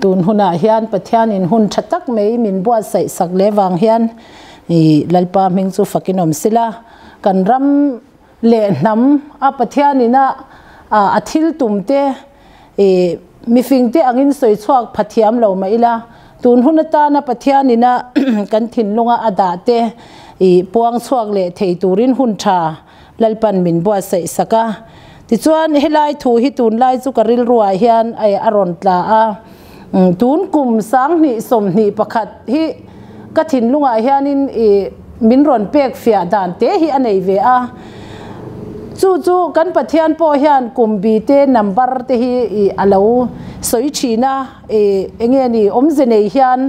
Tun hunah hian Pathianin hun tha tak mai min buatsaih sak leh vang hian i Lalpa hming chu fakin awm sila. Kan ram leh hnam a Pathianin a a thil tum te i mifing te angin sawi chhuak pha thiam lo mah ila, tun hun atana Pathianin a kan thinlunga a dah te i puang chhuak leh thei turin hun tha Lalpan min buatsaih sak a. Tichuan, helai thu hi tunlai chu ka rilruah hian a rawn tla a. Tun kum 2021 hi ka thinlungah hianin min rawn pek fiah dan te hi a nei ve a. Chu chu kan Pathian pawh hian kum bi te number te hi a lo sawi thin a, enge ni awmze nei hian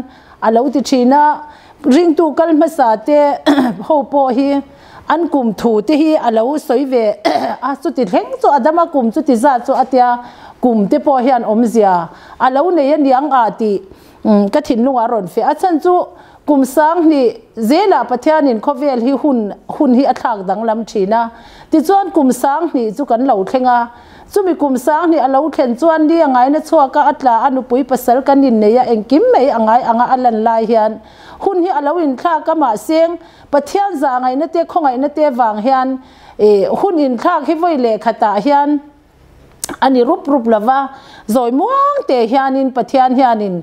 a lo ti thin a. Ringtu kal hmasa te ho pawh hi an kum thu te hi a lo sawi ve a, chuti thleng chu Adama kum chuti zat chu a tia kum te pawh hian awmzia a lo nei a niang ah tih ka thinlungah a rawn fiah a, chhan chu kum 2000 zelah Pathianin khawvel hi hun hun hi a thlak danglam thin a, tichuan kum 2000 chu kan lo thleng a. Chumi kum 2000 a lo thlen chuan ni a ngaina chhuak a, a tla a, nupui pasal kan innei a, engkim mai a ngai anga a lan lai hian hun hi a lo inthlak a, mahse Pathian zahngaihna te khawngaihna te vang hian hun inthlak hi vawi leh khatah hian a ni rup rup lo va, zawi muang te hianin Pathian hianin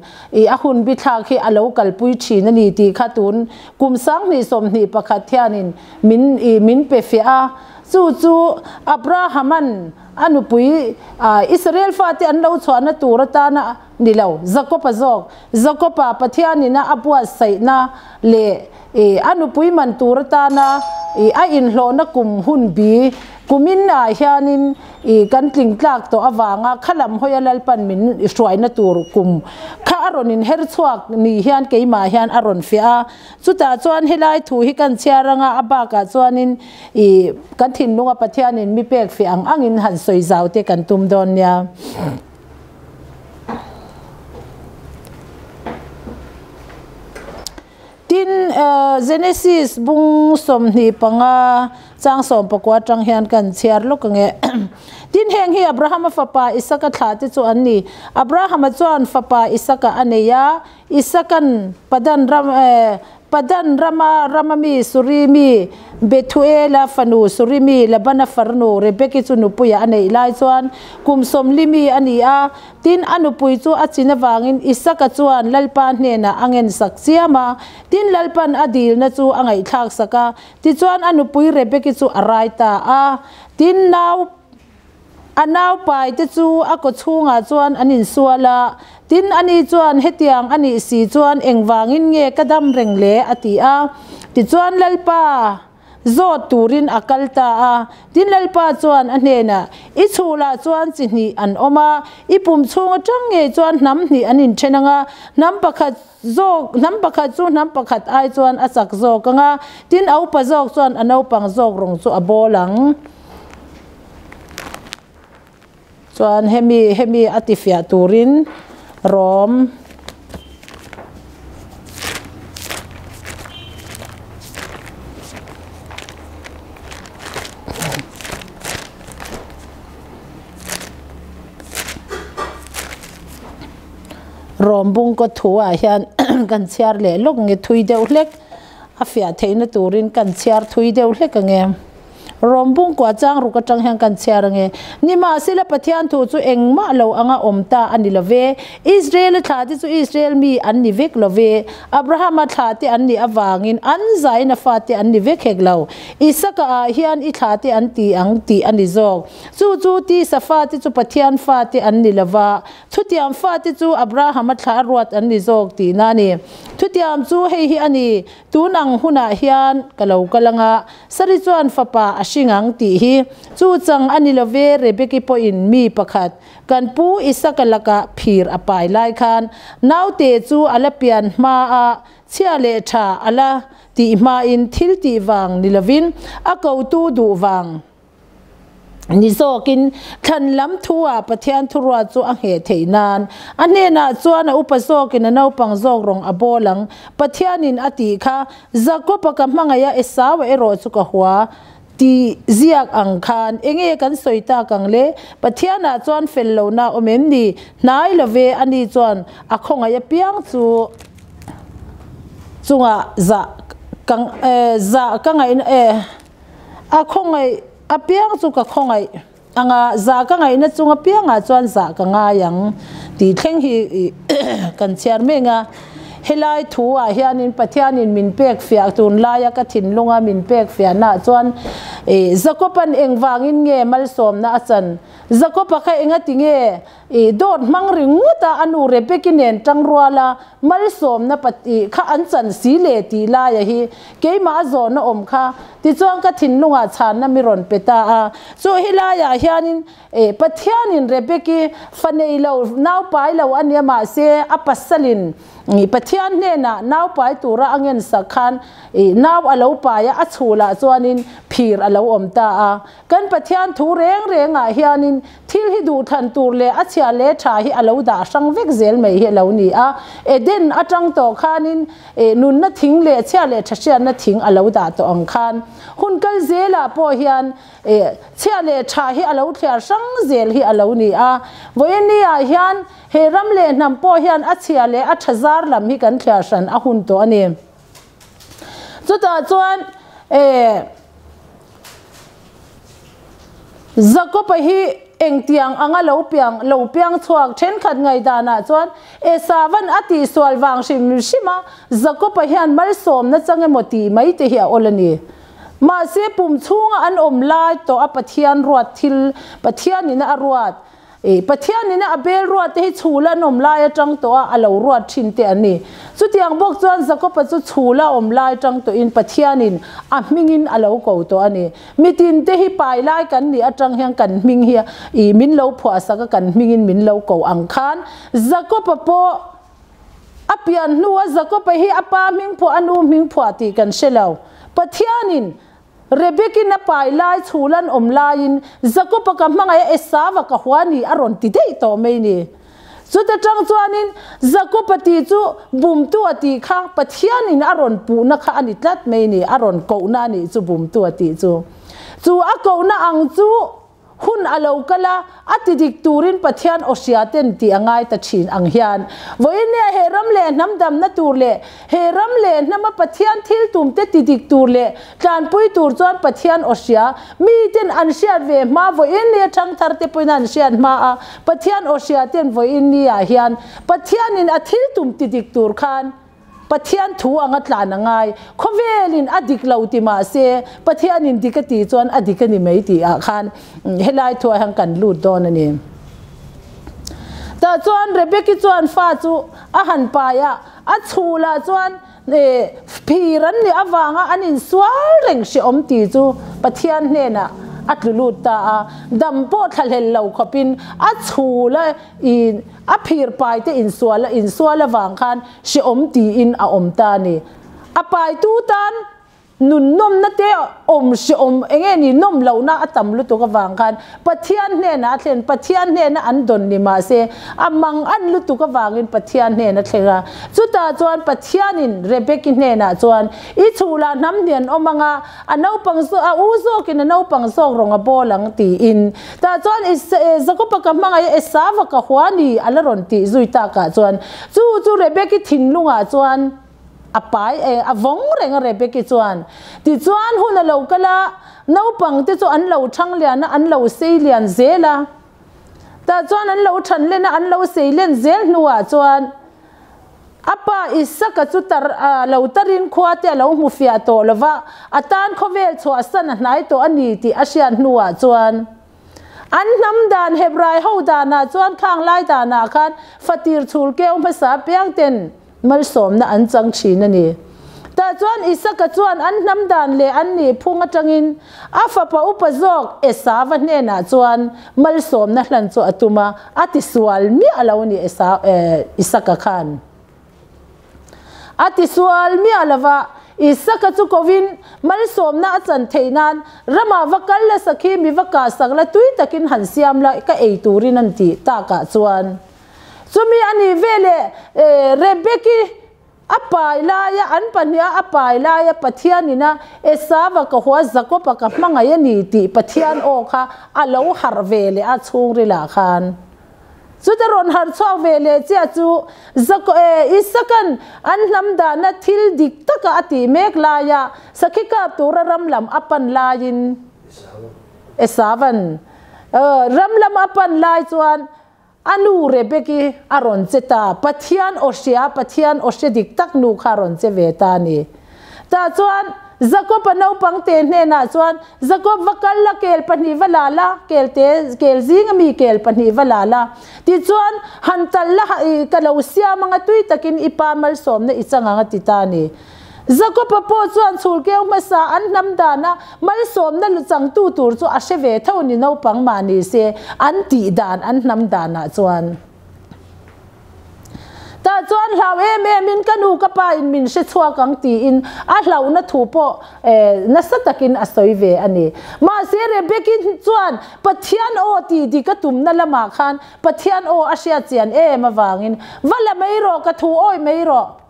a hun bi thlak hi a lo kalpui thin a ni tih kha tun kum 2021 hianin min min pe fiah a. Chu chu Abrahama'n a nupui Israel fate an lo chhuahna tur atana ni lo, Jakob-a zawk, Jakob-a Pathianina a buatsaihna leh a nupui man tur atana a inhlawhna kum hun bi kumin ah hianin kan tling tlak tawh avanga khalam hawia Lalpan min hruaina tur kum kha a rawn inher chhuak ni hian keimah hian a rawn fiah a. Chutah chuan helai thu hi kan chhiar anga a bakah chuanin i kan thinlunga Pathianin mi pek feh ang angin han sawi zau te kan tum dawn nia. Tin, Genesis bung 25 chang 19 atang hian kan chhiar lawk ang e. Tin, heng hi Abrahama fapa Isaka thlah te chu an ni. Abrahama chuan fapa Isaka a nei a, Isakan Padan ram Padan rama rama mi Surimi Bethuela fanu Surimi Labana farnu Rebeki chu nupuia a neih lai chuan kum 40 mi a ni a. Tin, a nupui chu a chin avangin Isaka chuan Lalpa hnenah a ngensak chiam a. Tin, Lalpan a dilna chu a ngaihthlak sak a. Tichuan a nupui Rebeki chu a rai ta a. Tin, nau A naupai te chu a kaw chhungah chuan an insual a, tin ani chuan hetiang a nih si chuan engvangin nge ka dam reng le? a ti a. Tichuan Lalpa zawt turin a kal ta a. Tin Lalpa chuan a hnenah, I chhulah chuan chi hnih an awm a, i pum chhung atang ngei chuan hnam hnih an inthen ang a, hnam pakhat zawk, hnam pakhat chu hnam pakhat ai chuan a chak zawk ang a, tin a upa zawk chuan a naupang zawk rawng chu a bawl ang. Chuan hemi hemi a ti fiah turin Rom Rom bungkaw thu ah hian kan chhiar leh lawk nge thui deuh hlek a fiah theihna turin kan chhiar thui deuh hlek ange. Rom bungkua chang ruk atang hian kan chhiar ange. Nimahsela Pathian thu chu engmah lo anga awm ta a ni lo ve. Israel-a thla te chu Israel mi an ni vek lo ve. Abrahama thla te an nih avangin an zaina fate an ni vek hek lo. Isaka ah hian i thla te an ti ang tih a ni zawk. Chu chu tisa fate chu Pathian fate an ni lo va. Thutiam fate chu Abrahama thla ruat an ni zawk tihna a ni. Thutiam chu hei hi a ni, Tun ang hunah hian ka lo kal anga, Sari chuan fapa a hring ang tih hi chu chang a ni lo ve, Rebeki pawhin mi pakhat kan pu Isaka lakah phir a pai lai khan naute chu a la pian hma a, chhia leh tha a la tih hmain thil tih vang ni lovin a kotu duh vang Ni zawkin thlan lam thu-ah Pathian thuruat chu a ngheh theih nan a hnenah chuan a upa zawkin a naupang zawk rawng a bawl ang. Pathianin a tih kha, Jakob-a ka hmangaih a, Esau-a erawh chu ka hua. Tih ziak ang khan enge kan sawi tak ang le? Pathianah chuan fel lohna awm em ni? Hnai lo ve, ani chuan a khawngaih apiang chu chungah zah ka zah ka ngaih a khawngaih apiang chu ka khawngaih anga zah ka ngaihna chung apiangah chuan zah ka ngai ang tih thleng hi kan chhiar mek a. Helai thu ah hianin Pathianin min pek fiah tunlaia ka thinlunga min pek fiahna ah chuan Jakoban engvangin nge malsawmna a chan? Jakoba kha engati nge dawt hmang ringawt a a nu Rebeki nen tangrual a malsawmna kha an chan si le tih laia hi keimah a zawhna awm kha tichuan ka thinlungah chhanna mi rawn pe ta a. Chu helaiah hianin Pathianin Rebeki fa nei lo, naupai lo a nia mahse a pasalin Pathian hnenah naupai tura a ngensak khan nau a lo pai a, a chhulah chuanin phir a lo awm ta a. Kan Pathian thu reng rengah hianin thil hi duhthlan tur leh a chhia leh tha hi a lo dah hrang vek zel mai hi a lo ni a. Eden atang tawh khanin nunna thing leh chhia leh tha hriatna thing a lo dah tawh ang khan hun kal zelah pawh hian Chhia leh tha hi a lo thliar hrang zel hi a lo ni a. Vawiini ah hian he ram leh hnam pawh hian a chhia leh a tha zar lam hi kan thliar hran a hun tawh a ni. Chutah chuan Jakob-a hi engtiang anga lo piang lo piang chhuak thenkhat ngaihdanah chuan Esavan a tihsual vang hrim hrim a Jakob-a hian malsawmna chang emaw tih mai te hi a awl a ni. Mahse pum chhunga an awm lai tawh a Pathian ruat thil, Pathian ina a ruat, ih Pathian ina a bel ruat te hi chhula an awm lai atang tawh a a lo ruat thin te an ni. Chutiang bawk chuan Jakob-a chu chhula awm lai tang tawhin Pathianin a hmingin a lo ko tawh a ni. Mitin te hi pai lai kan nih atang hian kan hming hi ih min lo phuahsak a kan hmingin min lo ko ang khan Jakob-a pawh A pian hnua Jakob-a hi a pa hming phuah a nu hming phuah tih kan hre lo. Pathianin Rebekin a pai lai chhul an awm laiin Jakob-a ka hmangaih a Esau-a ka hua ni a rawn ti daih tawh mai ni. Chuta tang chuanin Jakob-a tih chu bumtu a tih kha Pathianin a rawn puhna kha a ni tlat mai ni, a rawn kohna a nih chu bumtu a tih chu. Chu a kohna ang chu Hun a lo kal a, a ti dik turin Pathian aw hria ten tih a ngai ta thin ang hian vawinia he ram leh hnam damna tur leh he ram leh hnama Pathian thil tum te ti dik tur leh tlanpui tur chuan Pathian aw hria mi ten an hriat ve hma vawinia thangthar te pawhin an hriat hma a Pathian aw hria ten vawinia hian Pathianin a thil tum ti dik tur khan Pathian thu anga tlan a ngai. Khawvelin a dik lo ti mah se, Pathianin dik a tih chuan a dik a ni mai tih ah khan helai thuah hian kan lut dawn a ni. Tah chuan Rebeki chuan fa chu a han pai a, a chhulah chuan phir an nih avanga an insual reng hrehawm tih chu Pathian hnenah a tlu lut ta a, dam pawh thlahlel lo khawpin a chhul a I a phir pai te insual a insual avang khan hrehawm tiin a awm ta a ni. A paitu tan nun nawmna te awm hrehawm enge ni nawm lohna a tam lutuk avang khan Pathian hnenah a thlen, Pathian hnena an dawn ni mahse a mang an lutuk avangin Pathian hnen a thleng a. Chutah chuan Pathianin Rebeki hnenah chuan I chhulah hnam hnian awm anga a naupang zawk a u zawkin a naupang zawk rawng a bawl ang tiin tah chuan Jakoba ka hmangaih a Esava ka hua ni a la rawn tih zui takah chuan chu chu Rebeki thinlungah chuan a pai a vawng reng a Rebeki chuan tichuan hun a lo kal a naupang te chu an lo thang lian a an lo sei lian zel a tah chuan an lo than len a an lo sei len zel hnuah chuan A pa Isaka chu tar a lo tarin khua te a lo hmu fiah tawh lo va, a tan khawvel chhuahsan a hnai tawh a ni tih a hriat hnuah chuan an hnam dan Hebrai ho danah chuan khang lai danah khan fatir chhul keu hmasa piang ten malsawmna an chang thin a ni. Tah chuan Isaka chuan an hnam dan leh an nih phung atangin a fapa upa zawk Esava hnenah chuan malsawmna hlan chu a tum a, A tisual miah lo ni Esau eh Isaka khan. A tisual miah lova Isaka chu kovin malsawmna a chan theih nan ramah va kal la sakhi mi va kah sak la tui takin han siam la ka ei turin an tih takah chuan chumi a nih veleh eh Rebeki A pai laia, an pahniha a pai laia Pathianina Esava ka hua Jakoba ka hmangaih a ni tih Pathian aw kha a lo harh ve leh a chhungrilah khan. Chuta rawn harh chhuak ve leh chiah chu Jako e Isakan an hnam dahna thil dik taka a tih mek laia sakhi kap tura ram lam a pan laiin Esavan ram lam a pan lai chuan A nu Rebeki a rawn che ta, Pathian aw hria, Pathian aw hre dik tak nu kha a rawn che ve ta a ni. Tah chuan Jakob-a naupang te hnenah chuan, Jakob va kal la, kel pahnih va la la, kel te, kel zinga mi kel pahnih va la la. Tichuan, han tal la, ka lo siam anga tui takin i pa malsawmna i chang ang a ti ta a ni. Jakob-a pawh chuan chhulkeu hmasa an hnam dana malsawmna changtu tur chu a hre ve tho ni naupang mah ni se an tih dan an hnam danah chuan. Tah chuan hlau em em in ka nu ka pa in min hre chhuak ang tiin a hlauhna thu pawh nasa takin a sawi ve a ni. Mahse Rebeki chuan Pathian aw tih dik a tumna lamah khan Pathian aw a hriat chian em avangin va la mai rawh ka thu awi mai rawh.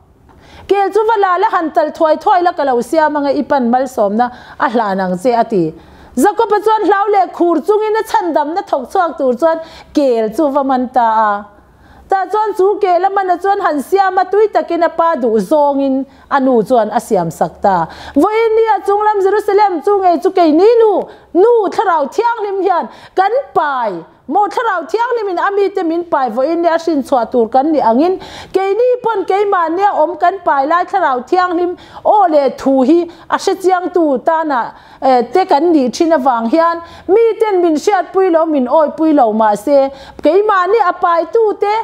Kel chu va la la han tal thuai thuai la ka lo siam anga i pan malsawmna a hlan ang che a ti. Jakob-a chuan hlau leh khur chungin a chhandamna thawk chhuak tur chuan kel chu va man ta a. Tah chuan chu kel a man a chuan han siam a tui takin a pa duh zawngin a nu chuan a siam sak ta. Vawiin ni a chunglam Jerusalem chu ngei chu keini nu, nu thlarau thianghlim hian kan pai Maw Thlarau Thianghlimin a mite min pai vawiin nia hrin chhuah tur kan nih angin, keini pawn keimahnia awm kan pai lai Thlarau Thianghlim aw leh thu hi a hrechiangtu tana te kan nih thin avang hian miten min hriatpui lo, min awipui lo mahse keimahni a paitute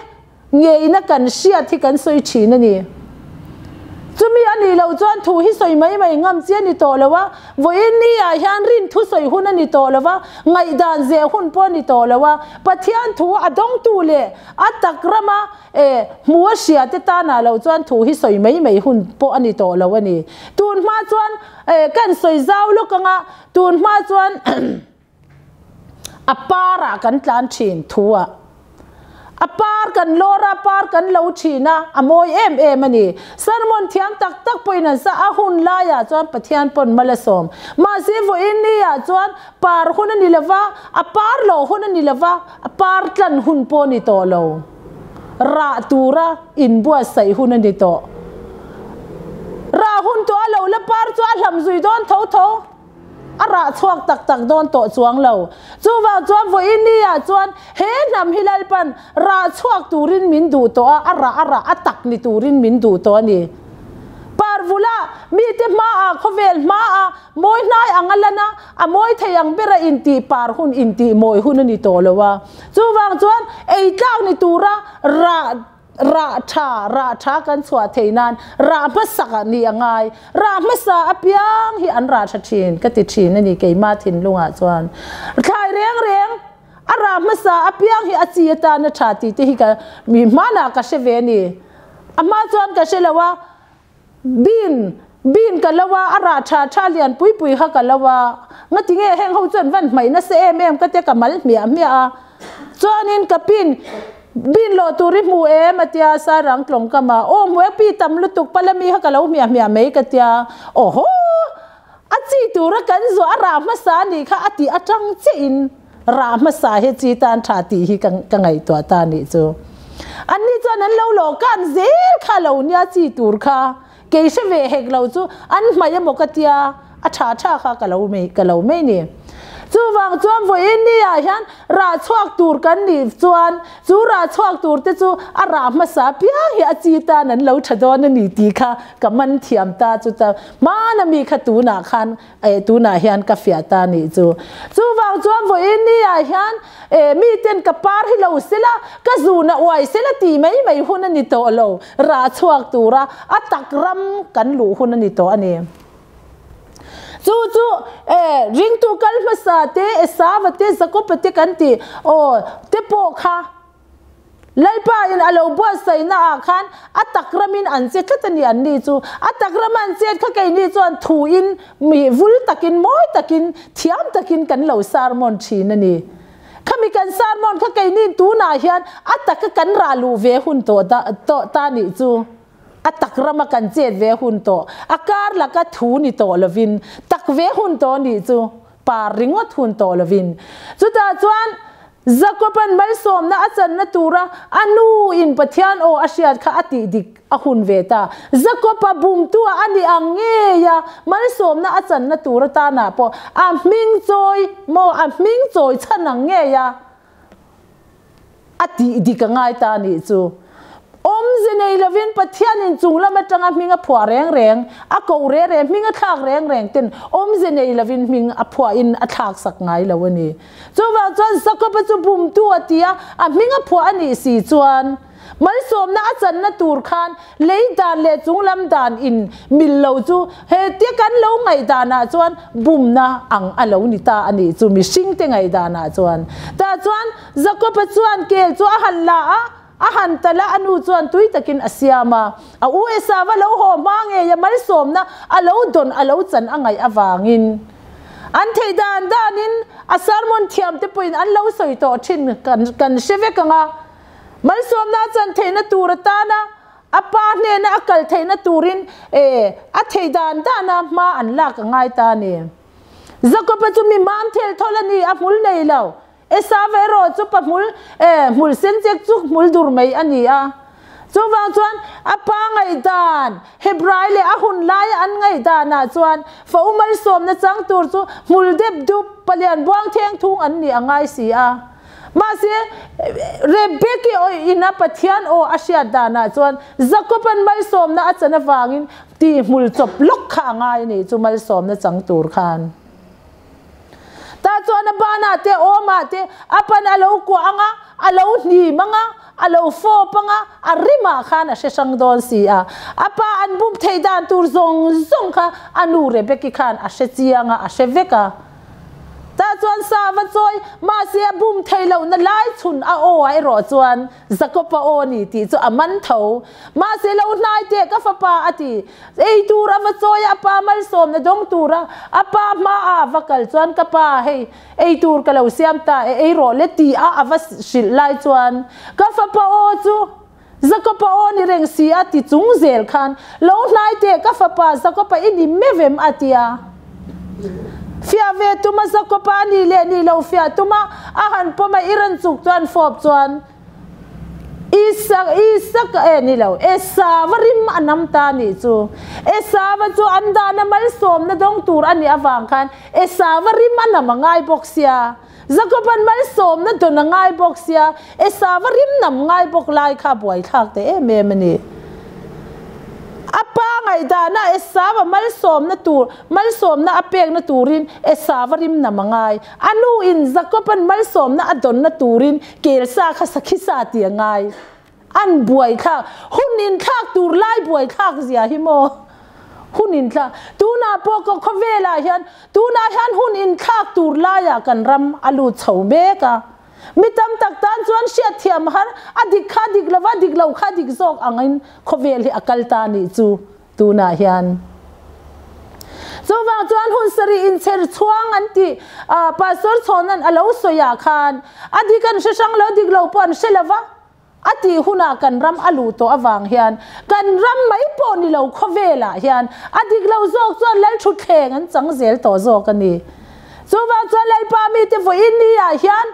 Ngeina kan hriat hi kan sawi thin a ni. Chumi a nih loh chuan thu hi sawi mai mai ngam chi a ni tawh lo a, vawiin ni ah hian rin thu sawi hun a ni tawh lo a, ngaihdan zeh hun pawh a ni tawh lo a, Pathian thu a dawngtu leh a tak rama eh hmu a hria te tanah loh chuan thu hi sawi mai mai hun pawh a ni tawh lo a ni. Tun hma chuan eh kan sawi zau lawk anga tun hma chuan A parah kan tlan thin thu a. A par kan lawr a, par kan lo thin a, a mawi em em a ni. Sermon thiam tak tak pawhin an sa a, hun laiah chuan Pathian pawn mal a sawm. Mahse vawiin ni ah chuan par hun a ni lo va, a par loh hun a ni lo va, a par tlan hun pawh a ni tawh lo. Rah tura inbuatsaih hun a ni tawh. Rah hun tawh a lo la par chu a hlam zui dawn tho tho. A rah chhuak tak tak dawn tawh chuang lo. Chuvang chuan vawiin ni ah chuan he hnam hi Lalpan rah chhuak turin min duh tawh a, a rah a rah a tak ni turin min duh tawh a ni. Parvula mite hmaah khawvel hmaah mawi hnai ang a lan a, a mawi thei ang bera intih par hun intih mawi hun a ni tawh lo a. Chuvang chuan ei tlak ni tura rah Rah tha, rah tha kan chhuah theih nan rah hmasak ah nih a ngai. Rah hmasa apiang hi an rah tha thin ka ti thin a ni keimah thinlungah chuan. Thlai reng reng a rah hmasa apiang hi a chi atan a tha tih te hi ka mi hmanah ka hre ve a ni. A hma chuan ka hre lo a, bean, bean ka lo a, a rah tha tha lian pui pui kha ka lo a. Ngatinge heng ho chuan van hmaih nasa em em ka tia ka mal hmiah hmiah a. Chuanin ka pin bin lawh tur i hmu em a tia Sarang tlawng kam a, aw hmu e pi tam lutuk palami kha ka lo hmiah hmiah mai ka tia, awhaw a chi tura kan zuah a rah hmasa a nih kha a tih atang chiah in rah hmasa hi chi tan tha tih hi ka ngaihtuah ta nih chu. Anni chuan an lo lawh kan zel kha lo nia chi tur kha kei hre ve hek lo chu an hmaih emaw ka tia a tha tha kha ka lo mei ka lo mei ni. Chuvang chuan vawiin ni ah hian rah chhuak tur kan nih chuan chu rah chhuak tur te chu a rah hmasa piang hi a chi tan an lo tha dawn a ni tih kha ka man thiam ta chu ta hmana mi kha tunah khan eh tunah hian ka fiah ta nih chu. Chuvang chuan vawiin ni ah hian eh mi ten ka par hi lo sela ka zun a uai sela tih mai mai hun a ni tawh lo rah chhuak tura a tak ram kan luh hun a ni tawh a ni. Chu chu eh ringtu kal hmasa te Esava te Jakoba te kan tih aw te pawh kha Lalpa in a lo buatsaihna ah khan a tak ramin an che tlat a ni an ni chu a tak rama an chet kha keini chuan thu in mi vul takin mawi takin thiam takin kan lo sermon thin a ni. Khami kan sermon kha keini tunah hian a taka kan rah luh ve hun tawh ta nih chu. A tak rama kan chet ve hun tawh, a kar laka thu ni tawh lovin, tak ve hun tawh nih chu par ringawt hun tawh lovin. Chutah chuan Jakoban malsawmna a channa tura a nu in Pathian aw a hriat kha a tih dik a hun ve ta. Jakoba bumtua a ni ang ngei a, malsawmna a channa tur atana pawh a hming chawi maw a hming chawi chhan ang ngei a a tih dik a ngai ta a nih chu. Awmze nei lovin Pathianin chung lam atanga hming a phuah reng reng, a koh re re, hming a thlak reng reng ten awmze nei lovin hming a phuahin a thlak sak ngai lo a ni. Chuvang chuan Jakoba chu bumtu a ti a, a hming a phuah a nih si chuan malsawmna a channa tur khan lei dan leh chung lam dan in mil lo chu hetia kan lo ngaihdanah chuan bumna ang a lo ni ta a nih chu mihringte ngaihdanah chuan. Tah chuan Jakoba chuan kel chu a han la a, A han tal a, a nu chuan tui takin a siam a. A u Esava lo haw hma ngei a malsawmna a lo dawn a lo chan a ngaih avangin an theih dan danin a sermon thiam te pawhin an lo sawi tawh thin kan kan hre vek ang a. Malsawmna a chan theihna tur atana a pa hnena a kal theihna turin e a theih dan dana hma an lak a ngai ta a ni. Jakob-a chu mi mam thel thawl a ni, a hmul nei lo. Esau erawh chu pa hmul, eh, hmul sen chek chuk hmul dur mai a ni a. Chuvang chuan a pa ngaihdan, Hebrai leh a hun laia an ngaihdanah chuan fa u malsawmna chang tur chu hmul dep dup, palian buang theng thung an nih a ngai si a. Mahse, Rebeki awih ina Pathian aw a hriat danah chuan Jakoban malsawmna a chan avangin tih hmul chawp lawk kha a ngai a ni chu malsawmna chang tur khan. Tah chuan a banah te, awmah te a pan a lo kuah ang a, a lo hnim ang a, a lo fawp ang a, a rimah khan a hre hrang dawn si a. A pa an bum theih dan tur zawng zawng kha a nu Rebeki khan a hre chiang a, a hre vek a. Tah chuan sa va chawi, mahse a bum theih lohna lai chhun a aw ah erawh chuan Jakob-a aw a ni tih chu a man tho. Mahse lo hnai teh ka fapa a ti. Ei tur a va chawi a, a pa malsawmna dawng tura a pa hmaah a va kal chuan ka pa hei ei tur ka lo siam ta e, ei rawh le ti a a va hrilh lai chuan ka fapa aw chu Jakob-a aw ni reng si a ti chung zel khan lo hnai teh ka fapa Jakob-a i ni mevem a ti a. Fiah ve tuma Jakob-a a nih leh nih lo fiah tuma a han pawm a i rawn chuk chuan fawp chuan Isak, Isak e ni lo, Esava rim a nam ta nih chu. Esava chu an dahna malsawmna dawng tur a nih avang khan Esava rim a nam a ngai bawk sia. Jakoban malsawmna dawn a ngai bawk sia, Esava rim nam ngai bawk lai kha a buaithlak teh em em a ni. A pa ngaihdana Esava malsawmna tur, malsawmna a pekna turin Esava rim nam a ngai. A nu in Jakoban malsawmna a dawnna turin kelsa kha sakhi sa tih a ngai. An buaithlak, hun inthlak tur lai buaithlak zia hi maw? Hun inthlak, tunah pawh ka khawvelah hian tunah hian hun inthlak tur laiah kan ram a lut chho mek a. Mi tam tak tan chuan hriatthiam har, a dik kha dik lova, dik lo kha dik zawk angin khawvel hi a kal ta nih chu tunah hian. Chuvang chuan hun sarih inchher chhuang an tih Pastor Chhawna'n a lo sawiah khan a dik an hre hrang lo, dik lo pawh an hre lova a tih hunah kan ram a luh tawh avang hian kan ram mai pawh ni lo khawvelah hian a dik lo zawk chuan Lalthutthleng an chang zel tawh zawk a ni. Chuvang chuan Lalpa mite vawiin ni ah hian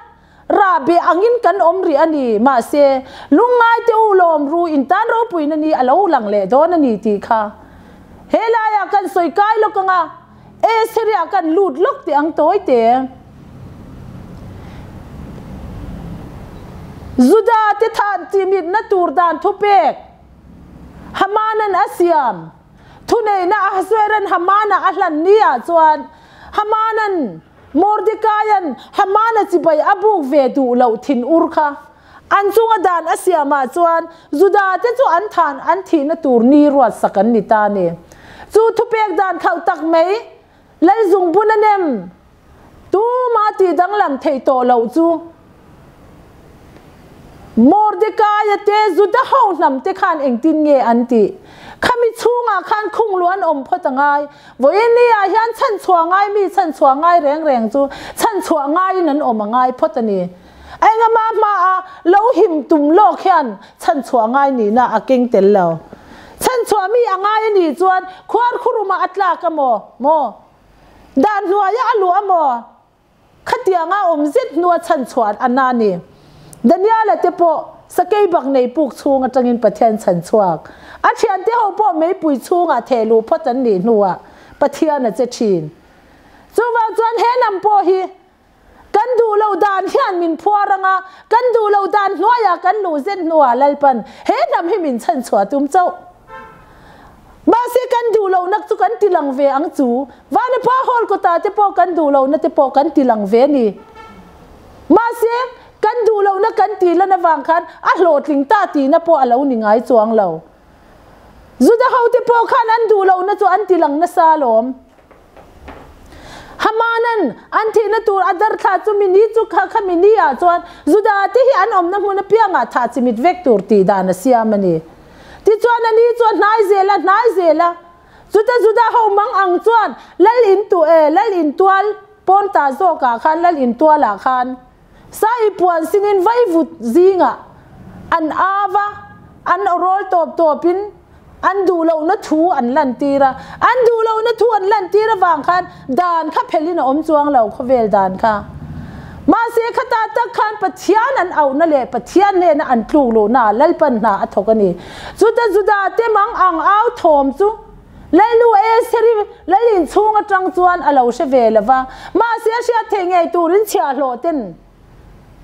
Rahbeh angin kan awm rih a ni, mahse, lungngaite u lawm ru in tan ropuina ni a lo lang leh dawn a ni tih kha he laiah kan sawi kai lawk ang a, Assyria kan lut lawk teh ang tawi te. Juda te than chihmitna tur dan thupek Hamanan a siam thuneihna Ahasueran Hamana a hlan ni ah chuan Hamanan Mordekaia'n Hamana chibai a buk ve duh loh thin ur kha an chunga dan a siamah chuan Judate chu an than an thihna tur ni ruatsak an ni ta a ni. Chu thupek dan khauh tak mai Lalzungbun a nem tuma tih danglam theih tawh loh chu Mordekaia te Juda ho hnam te khan engtin nge an tih? Khami chhungah khan khunglu an awm phawt a ngai. Vawiin ni ah hian chhanchhuah ngai mi chhanchhuah ngai reng reng chu chhanchhuah ngaiin an awm a ngai phawt a ni. Engama hmaah lo him tum lawk hian chhanchhuah ngai nihna a keng tel lo. chhuah mi a ngai a nih chuan khuarkhurumah a tlak a maw? Maw? Dan hnuaiah a luh a maw? Khatianga awm zet hnua chhan chhuah a na ni. Daniela te pawh sakei bak nei puk chhung atangin Pathian chhan chhuak. A thiante ho pawh meipui chhungah theh luh phawt an nih hnuah Pathian a che thin. Chuvang chuan he lam pawh hi kan duh lo dan hian min phuar anga, kan duh lo dan hnuaiah kan luh zet hnuah Lalpan he hnam hi min chhan chhuah tum chauh. Mahse kan duh lohna chu kan ti lang ve ang chu. Vanapa Hall kawtah te pawh kan duh lohna te pawh kan ti lang ve a ni. Mahse kan duh lohna kan tih lan avang khan a hlawhtling ta tihna pawh a lo ni ngai chuang lo. Juda hote pawh khan an duh lohna chu an ti lang nasa alawm. Hamanan an thihna tur a darthla chu mini chu kha kha mini ah chuan Juda te hi an awmna hmun apiangah thah chimit vek tur tih dan a siam a ni. Tichuan a ni chu a hnai zel a, hnai zel a. Chuta Juda ho mang ang chuan lal in tu e, lal in tual pawn ta zawkah khan lal in tualah khan Sai puan sinin vaivut zingah an au a, an awrawl tawp tawpin an duh lohna thu an lantir a. An duh lohna thu an lantir avang khan dan kha phelhin a awm chuang lo, khawvel dan kha. Mahse khata tak khan Pathian an auhna leh Pathian hnena an tluk luhna ah Lalpan hna a thawk a ni. Chuta Juda te mang ang au thawm chu Lalnu Estheri lal inchhung atang chuan a lo hre ve lo va, mahse a hriat theih ngei turin chhiahhlawh ten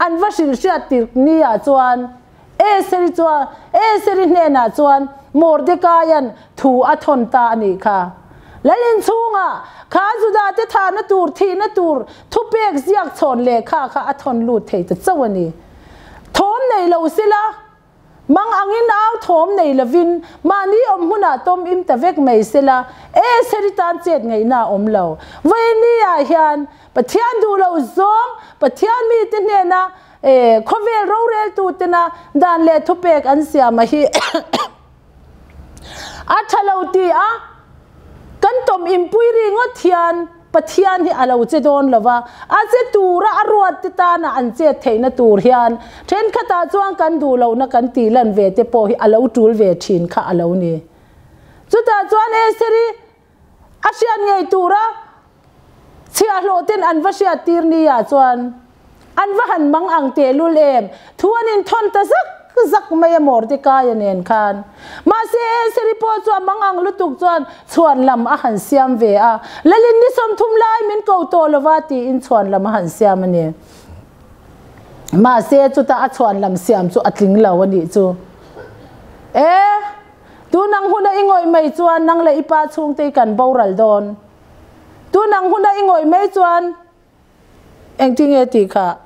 an va hrilh hriat tirh ni ah chuan Estheri chuan Estheri hnenah chuan Mordekaia'n thu a thawn ta a nih kha. Lal inchhungah kha Judate thahna tur thihna tur thupek ziak chhawn lehkha kha a thawn lut thei ta chauh a ni. Thawm nei lo sela. Mang angin au thawm nei lovin mahni awm hmunah tawm im ta vek mai sela, e seri tan chet ngaihna a awm lo. Vawiini ah hian Pathian duh lo zawng Pathian mite hnena e khawvel roreltu tena dan leh thupek an siam a hi a tha lo ti a kan tawm inpui ri ngawt hian Pathian hi a lo che dawn lo va, a che tura a ruat te tana an chet theihna tur hian thenkhatah chuan kan duh lohna kan tih lan ve te pawh hi a lo tul ve thin kha a lo ni. Chutah chuan Estheri a hriat ngei tura chhiahhlawh ten an va hriat tir ni ah chuan An va han mang ang tehlul em? Thu an inthawn ta zak zak mai a Mordekaia nen khan. Mahse Eseri pawh chu a mang ang lutuk chuan chhuan lam a han siam ve a, Lalin ni 30 lai min ko tawh lova tiin chhuan lam a han siam a ni. Mahse chutah a chhuan lam siam chu a tling lo a nih chu. E, tun ang huna i ngawih mai chuan nang leh i pa chhungte i kan boral dawn. Tun ang huna i ngawih mai chuan Engtinge tih kha?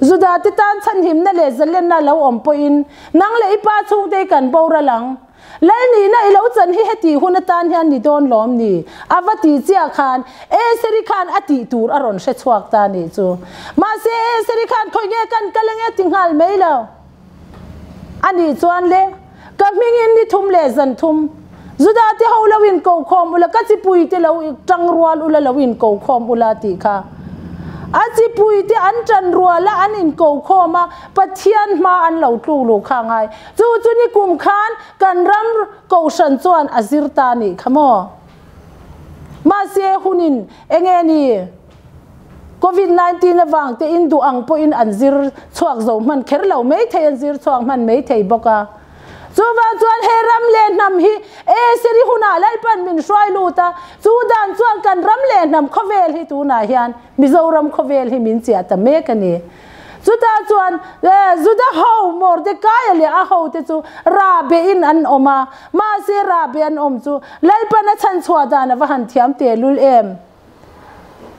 Juda te tan chhanhimna leh zalenna lo awm pawhin nang leh i pa chhungte i kan boral ang. Lal nihna i lo chan hi heti hun atan hian ni dawn lawm ni? A va ti chiah khan Eseri khan a tih tur a rawn hre chhuak ta nih chu. Mahse Eseri khan khawi nge kan kal ange ti nghal mai lo. A nih chuan le, ka hmingin ni thum leh zan thum Juda te ho lo in ko khawm ula, ka chipui te lo tang rual ula lo in ko khawm ula tih kha. A chipui te an tan rual a, an in ko khawm a, Pathian hma an lo tluk luh kha ngai. Chu chu ni kum khan kan ram kohhran chuan a zir ta nih kha maw? Mahse hunin enge ni? Covid 19 avang te in duh ang pawhin an zir chhuak zo hman kher lo mai thei, an zir chhuak hman mai thei bawk a. Chuvang chuan he ram leh hnam hi Eseri hunah Lalpan min hruai lut a, chu dan chuan kan ram leh hnam khawvel hi tunah hian Mizoram khawvel hi min chiah ta mek a ni. Chutah chuan Juda ho Mordekaia leh a hote chu rahbeh in an awm a, mahse rahbeh an awm chu Lalpan a chhanchhuah dan a va han thiam tehlul em.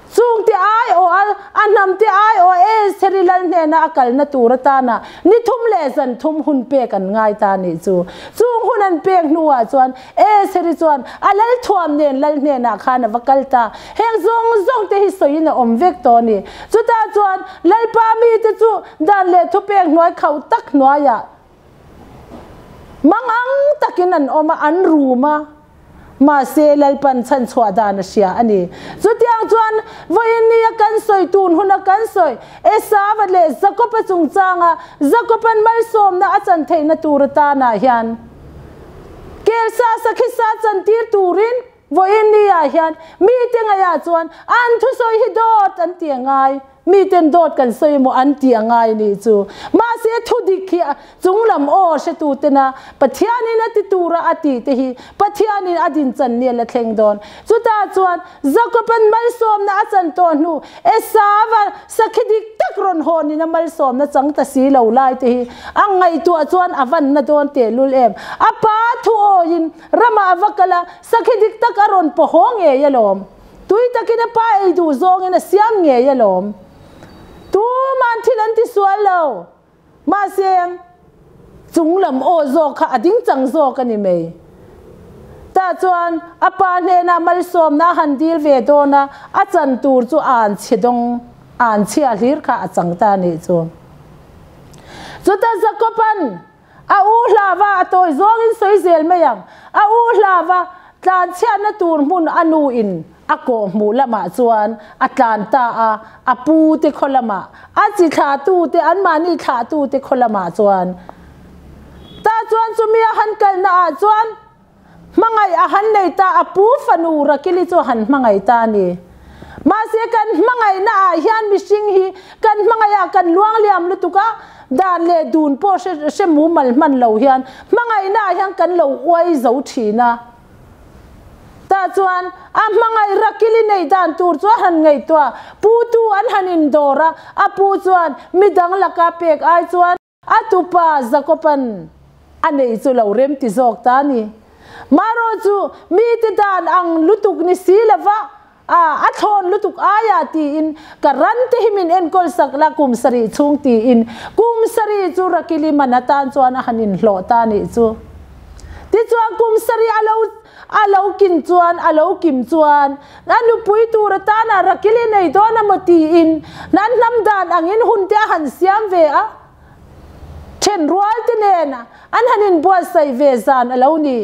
Chungte aiawh a, a hnamte aiawh Estheri lal hnena a kalna tur atana ni thum leh zan thum hun pek an ngai ta nih chu. Chung hun an pek hnuah chuan Estheri chuan a lal thuam nen lal hnenah khan a va kal ta. Heng zawng zawng te hi sawiin a awm vek tawh a ni. Chutah chuan Lalpa mite chu dan leh thupek hnuai khauh tak hnuaiah mang ang takin an awm a, an rum a. Mahse Lalpan chhanchhuah dan a hria a ni. Chutiang chuan vawiin nia kan sawi tun huna kan sawi Esava leh Jakoba chungchanga Jakoban malsawmna a chan theihna tur atanah hian Kelsa sakhisa chantir turin vawiin niah hian mite ngaihah chuan an thusawi hi dawt an ti a ngai. Miten dawt kan sawi emaw an tih a ngai nih chu. Mahse thudik hi chunglam aw hretutena Pathianin a ti tura a tih te hi Pathianin a din chan ni a la thleng dawn. Chutah chuan Jakoban malsawmna a chan tawh hnu Esava sakhi dik tak rawn hawnin a malsawmna chang ta si lo lai te hi a ngaihtuah chuan a van na dawn tehlul em. A pa thu awiin ramah a va kal a, sakhi dik tak a rawn paw haw ngei alawm. Tui takin a pa ei duh zawngin a siam ngei alawm. Tuman thil an ti sual lo. Mahse, chunglam aw zawk kha a ding chang zawk a ni mai. Tah chuan a pa hnenah malsawmna a han dil ve dawn a, a chan tur chu an chhe dawng, an chhia hlir kha a chang ta a nih chu. Chutah Jakob-a'n A u hlava a tawi zawngin sawi zel mai ang. A u hlava tlanchhiatna tur hmun a nu in a kawh hmuh lamah chuan a tlan ta a, a pu te khaw lamah, a chi thlahtu te, anmahni thlahtu te khaw lamah chuan. Tah chuan chumi a han kalna ah chuan Hmangaih a han nei ta, a pu fanu Rakili chu a han hmangaih ta a ni. Mahse kan hmangaihna ah hian mihring hi kan hmangaih ah kan luangliam lutuk a, dan leh dun pawh hre hre mumal hman lo hian hmangaihna ah hian kan lo uai zo thin a. Tah chuan a hmangaih Rakili nei dan tur chu a han ngaihtuah, pu tu an han indawr a, a pu chuan midang laka pek ai chuan, A tupa Jakoban a neih chu lo rem ti zawk ta a ni. Marawh chu mite dan ang lutuk ni si lova a a thlawn lutuk aia tiin ka ran te hi min enkawl sak la kum sarih chhung tiin kum sarih chu Rakili man atan chuan a han inhlawh ta a nih chu. Tichuan kum sarih a lo A lo kin chuan, a lo kim chuan, a nupui tur atana Rakili nei dawn a maw tiin an hnam dan angin hun te a han siam ve a. Then rual te nen an han inbuatsaih ve zan a lo ni.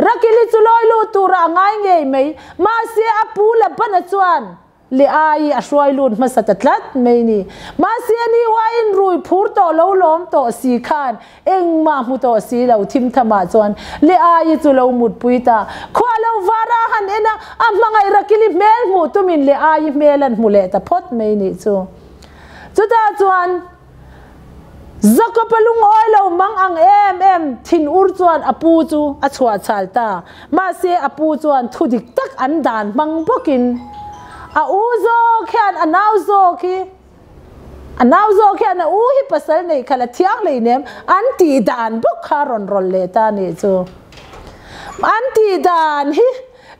Rakili chu lawi lut turah a ngai ngei mai. Mahse a pu Labana chuan Le ai a hruai lut hmasa ta tlat mai ni. Mahse ani uaiin rui phur tawh lo lawm tawh si khan engmah hmu tawh si lo thim thamah chuan le ai chu lo mutpui ta. Khua lo var a han en a, a hmangaih Rakili hmel hmuh tumin le ai hmel an hmu leh ta phawt mai nih chu. Chutah chuan Jakob-a lungawi lo mang ang em em thin ur chuan a pu chu a chhuah chhal ta. Mahse a pu chuan thu dik tak an dan hmang bawkin a u zawk hian a nau zawk hi a nau zawk hian a u hi pasal neih khalh a thiang hleinem an tih dan bawk kha a rawn rawlh leh ta a nih chu. An tih dan hi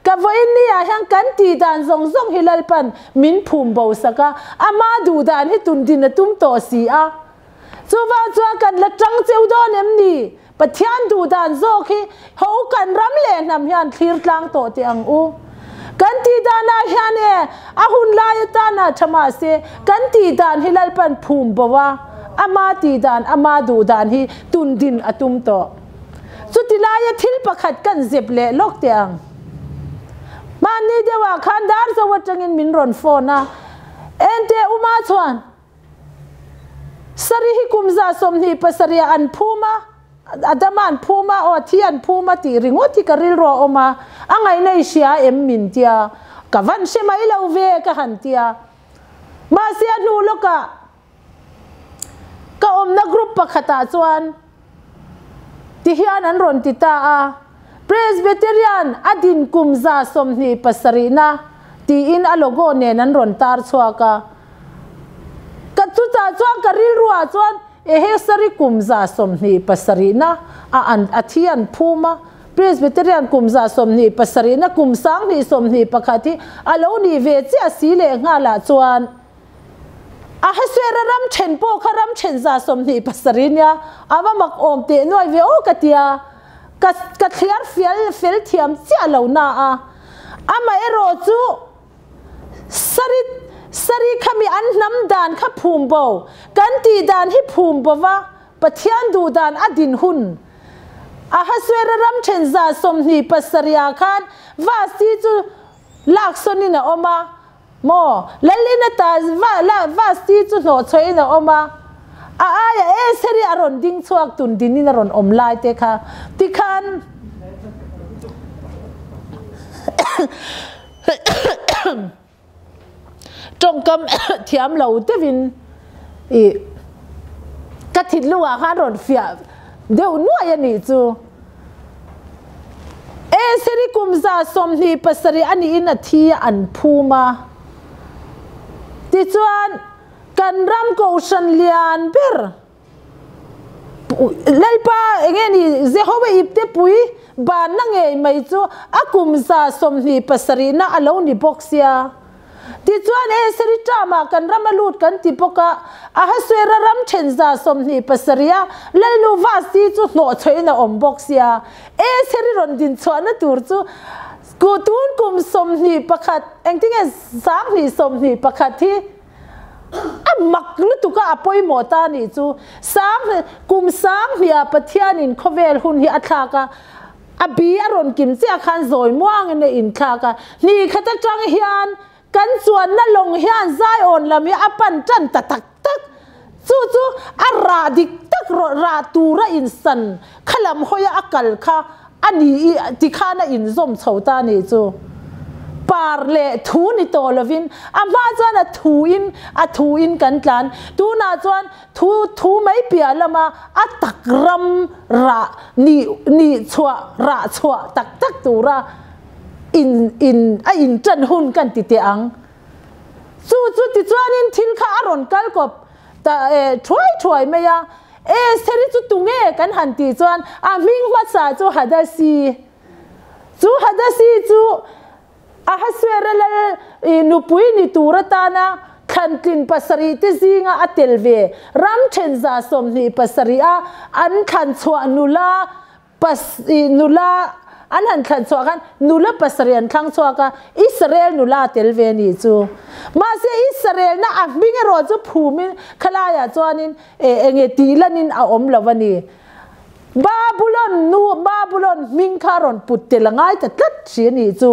Ka vawiin ni ah hian kan tih dan zawng zawng hi Lalpan min phum bo sak a, ama duh dan hi tun din a tum tawh si a. Chuvang chuan kan la tang cheu dawn em ni? Pathian duh dan zawk hi ho kan ram leh hnam hian thlir tlang tawh teh ang u. Kan tih dan ah hian e a hun lai atan ah tha mahse kan tih dan hi Lalpan phum bo a, ama tih dan ama duh dan hi tun din a tum tawh. Chuti laia thil pakhat kan zep leh lawk teh ang. Hmanni deuhah khan Darzo atangin min rawn phone a, Ente Uma chuan Sari hi kum 27 ah an phum a, Adama an phum a, aw thi an phum a tih ringawt hi ka rilru a awm a, a ngaihna i hria em min tia, ka van hre mai lo ve ka han tia. Mahse a hnu lawkah Ka awmna group pakhatah chuan tihian an rawn ti ta a, Presbyterian a din kum 27na tiin a logo nen an rawn tar chhuak a. Ka chutah chuan ka rilruah chuan ehe sari kum 27na a an a thi an phum a, Presbyterian kum 27na kum 2021 hi a lo nih ve chiah si lehnghalah chuan Ahasuera ram then pawh kha ram then 27 nia, a va mak awm teh nuai ve aw ka tia, ka ka thliar fial fel thiam chiah lo na a. Amaherawh chu sari sari khami an hnam dan kha phum bo, kan tih dan hi phum bo va, Pathian duh dan a din hun. Ahasuera ram then 27ah khan Vasti chu laksawnin a awm a maw? Lalin ata Vasti chu hnawhchhuahin a awm a, a aia Eseri a rawn ding chhuak tun dinin a rawn awm lai te kha tikhan Tawngkam thiam lo deuhin i ka thinlungah khan rawn fiah deuh nuaih a nih chu. Eseri kum 27 a niin a thi a an phum a. Tichuan kan ram kohhran lian ber Lalpa enge ni Jehova ipte pui banna ngei mai chu a kum 27 na a lo ni bawk sia. Tichuan Eseri term-ah kan ram a lut kan ti bawk a, Ahasuera ram then 27 a Lalnu Vasti chu hnawhchhuahin a awm bawk sia. Eseri rawn dinchhuahna tur chu tun kum 21 engtinge 2021 hi A mak lutuk a, a pawimawh ta nih chu. Sang kum sanghnih Pathianin khawvel hun hi a thlak a, a bi a rawn kim chiah khan zawi muangin a inthlak a. Hnih khat atang hian kan chuanna lawng hian Zion lam hi a pan tan ta tak tak. Chu chu a rah dik tak rah tura insan kha lam hawia a kal kha A ni i tikhan a inzawm chho ta nih chu. Par leh thu ni tawh lovin a hma chuan a thu in a thu in kan tlan. Tunah chuan thu thu mai piah lama a tak ram rah nih nih chhuah rah chhuah tak tak tura in in a intan hun kan ti teh ang. Chu chu tichuanin thil kha a rawn kal kawp ta e thuai thuai mai a. Estheri chu tunge kan han tih chuan a hming hmasa chu Hadasi. Chu Hadasi chu Ahasuera lal nupui ni tur atana thlantlin pasarih te zinga a tel ve ram then 27 a an thlan chhuah nula Pas i nula an han thlan chhuah khan nula pasarih an thlang chhuak a, Israel nula a tel ve a nih chu. Mahse Israel na a hming erawh chu phumin khalaiah chuanin e enge tih lanin a awm lo a ni. Babulon nu Babulon hming kha a rawn put tel a ngai ta tlat hri a nih chu.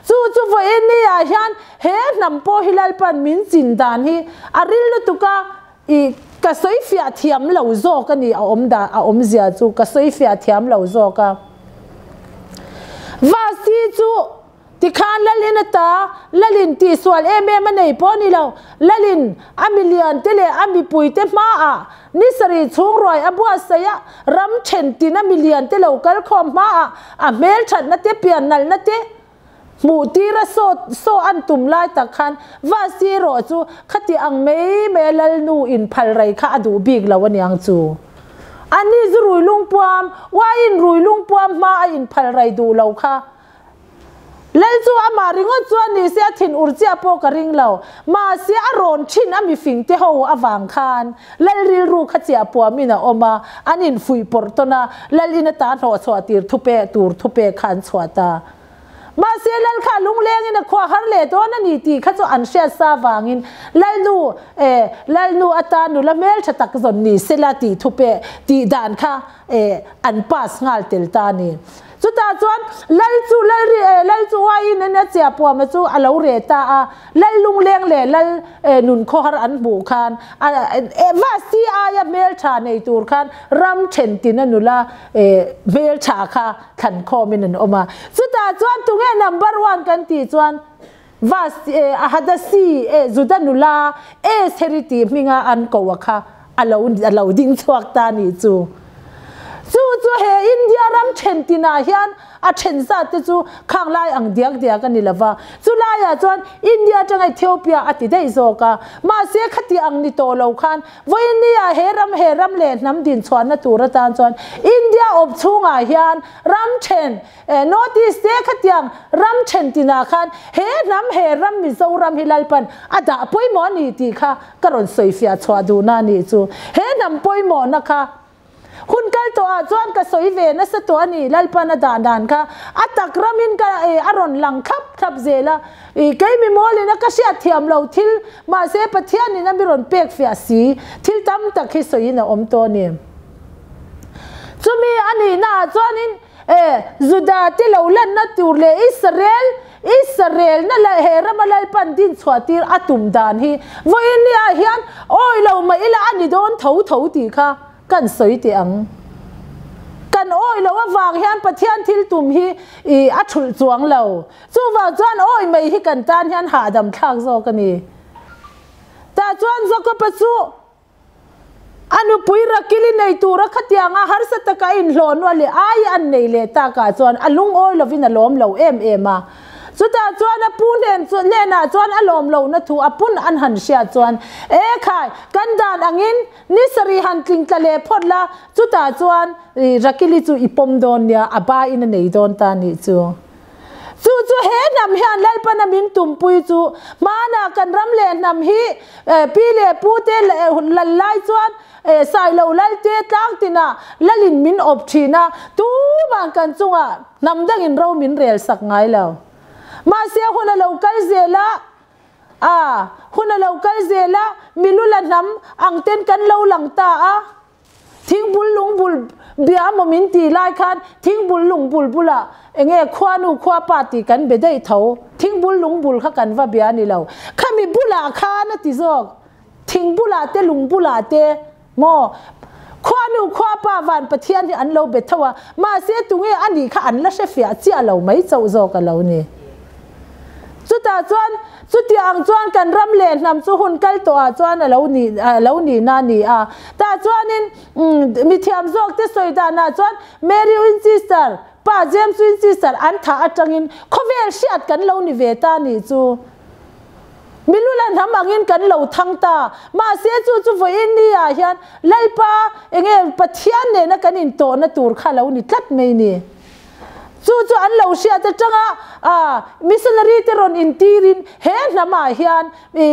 Chu chu vawiin ni ah hian he hnam pawh hi Lalpan min chin dan hi a ril lutuk a, I ka sawi fiah thiam lo zawk a ni a awm dan a awmzia chu ka sawi fiah thiam lo zawk a. Vasi chu tikhan Lalin a ta, Lalin tihsual em em a nei pawh a ni lo, Lalin a milian te leh a mipui te hmaah ni sarih chhung ruai a buatsaih a, ram then tin a milian te lo kal khawm hmaah a hmelthatna te piannalhna te Hmuh tira saw saw an tum lai tak khan Vasi erawh chu khati ang mai mai a lalnu in phal rei kha a duh bik lo aniang chu. Ani zu rui lungpuam, uaiin rui lungpuam hma a in phal rei duh lo kha. Lal chu amah ringawt chuan ni se a thin ur chiah pawh ka ring lo. Mahse a rawn thin a mifing te ho avang khan Lal rilru kha chiah puamin a awm a, an infuih pawrh tawn a, Lal in ata hnawh chhuah tir thupe tur thupe kha an chhuah ta. Mahse Lal kha lunglengin a khua har leh dawn a ni tih kha chu an hriat sa vangin Lalnu e Lalnu ata nula hmeltha tak zawn ni sela tih thupe tih dan kha e an pass nghal tel ta a ni. Chutah chuan Lal chu Lal ri e Lal chu uaiin in a chiah puama chu a lo reh ta a, Lal lungleng leh Lal e nun khawhar an hmuh khan a e Vasti aia hmeltha nei tur khan ram then tin a nula e hmeltha kha thlan khawmin an awm a. Chutah chuan tunge number one kan tih chuan Vasti e a Hadasi e Juda nula Estheri tih hminga an ko a kha a lo a lo ding chhuak ta nih chu. Chu chu he India ram then tinah hian a then zat te chu khang lai ang diak diak a ni lova. Chu laiah chuan India atanga Ethiopia a ti daih zawk a. Mahse khati ang ni tawh lo khan vawinia he ram he ram leh hnam din chhuahna tur atan chuan India awp chhungah hian ram then North East te khatiang ram then tinah khan he hnam he ram Mizoram hi Lalpan a dah pawimawh a ni tih kha ka rawn sawi fiah chhuah duhna a nih chu. He hnam pawimawhna kha hun kal tawhah chuan ka sawi ve nasa tawh a ni, Lalpan a dah dan kha a tak ramin ka a rawn lang thlap thlap zel a, kei mi mawlin a ka hriat thiam lo thil mahse Pathianin a mi rawn pek fiah si thil tam tak hi sawiin a awm tawh a ni. Chumi a nihnaah chuanin e Juda te lo lanna tur leh Israel Israelna leh he rama Lalpan din chhuah tir a tum dan hi vawiin niah hian awi lo mah ila a ni dawn tho tho tih kha kan sawi teh ang. Kan awi loh avang hian Pathian thil tum hi i a thulh chuang lo. Chuvang chuan awi mai hi kan tan hian hahdam thlak zawk a ni. Tah chuan Jakob-a chu a nupui Rakili nei tura khatianga harsa taka a inhlawh nual leh ai an nei leh takah chuan a lungawi lovin a lawm lo em em a. Chutah chuan a pu hnen chu hnenah chuan a lawm lohna thu a pun an han hriat chuan, E khai, kan dan angin ni sarih han tling tla leh phawt la, chutah chuan Rakili chu i pawm dawn nia, a ba in a nei dawn ta nih chu. Chu chu he hnam hian Lalpana min tumpui chu hmanah kan ram leh hnam hi pi leh pu te lal lai chuan Sailo lal te tlang tinah lalin min awp thin a, tumah kan chungah hnam dangin ro min rel sak ngai lo. Mahse hun a lo kal zel a, a hun a lo kal zel a, milula hnam ang ten kan lo lang ta a. Thingbul lungbul bia maw min tih lai khan thingbul lungbul bulah enge khuanu khuapa tih kan be daih tho. Thingbul lungbul kha kan va bia ni lo. Khami bulah khan a ti zawk. Thingbulah te lungbulah te maw khuanu khuapa van Pathian hi an lo be tho a, mahse tunge a nih kha an la hre fiah chiah lo mai chauh zawk a lo ni. Chutah chuan, chutiang ang chuan kan ram leh hnam chu hun kal tawhah chuan a lo nih a lo nihna a ni a. Tah chuanin mithiam zawkte sawi danah chuan Mary Winchester, pa James Winchester an thah atangin khawvel hriat kan lo ni ve ta nih chu. Milula hnam angin kan lo thang ta. Mahse chu chu vawiin ni ah hian Lalpa enge Pathian nena kan intawhna tur kha lo ni tlat mai ni. Chu chu an lo hriat atanga missionary te rawn intirin he hnamah hian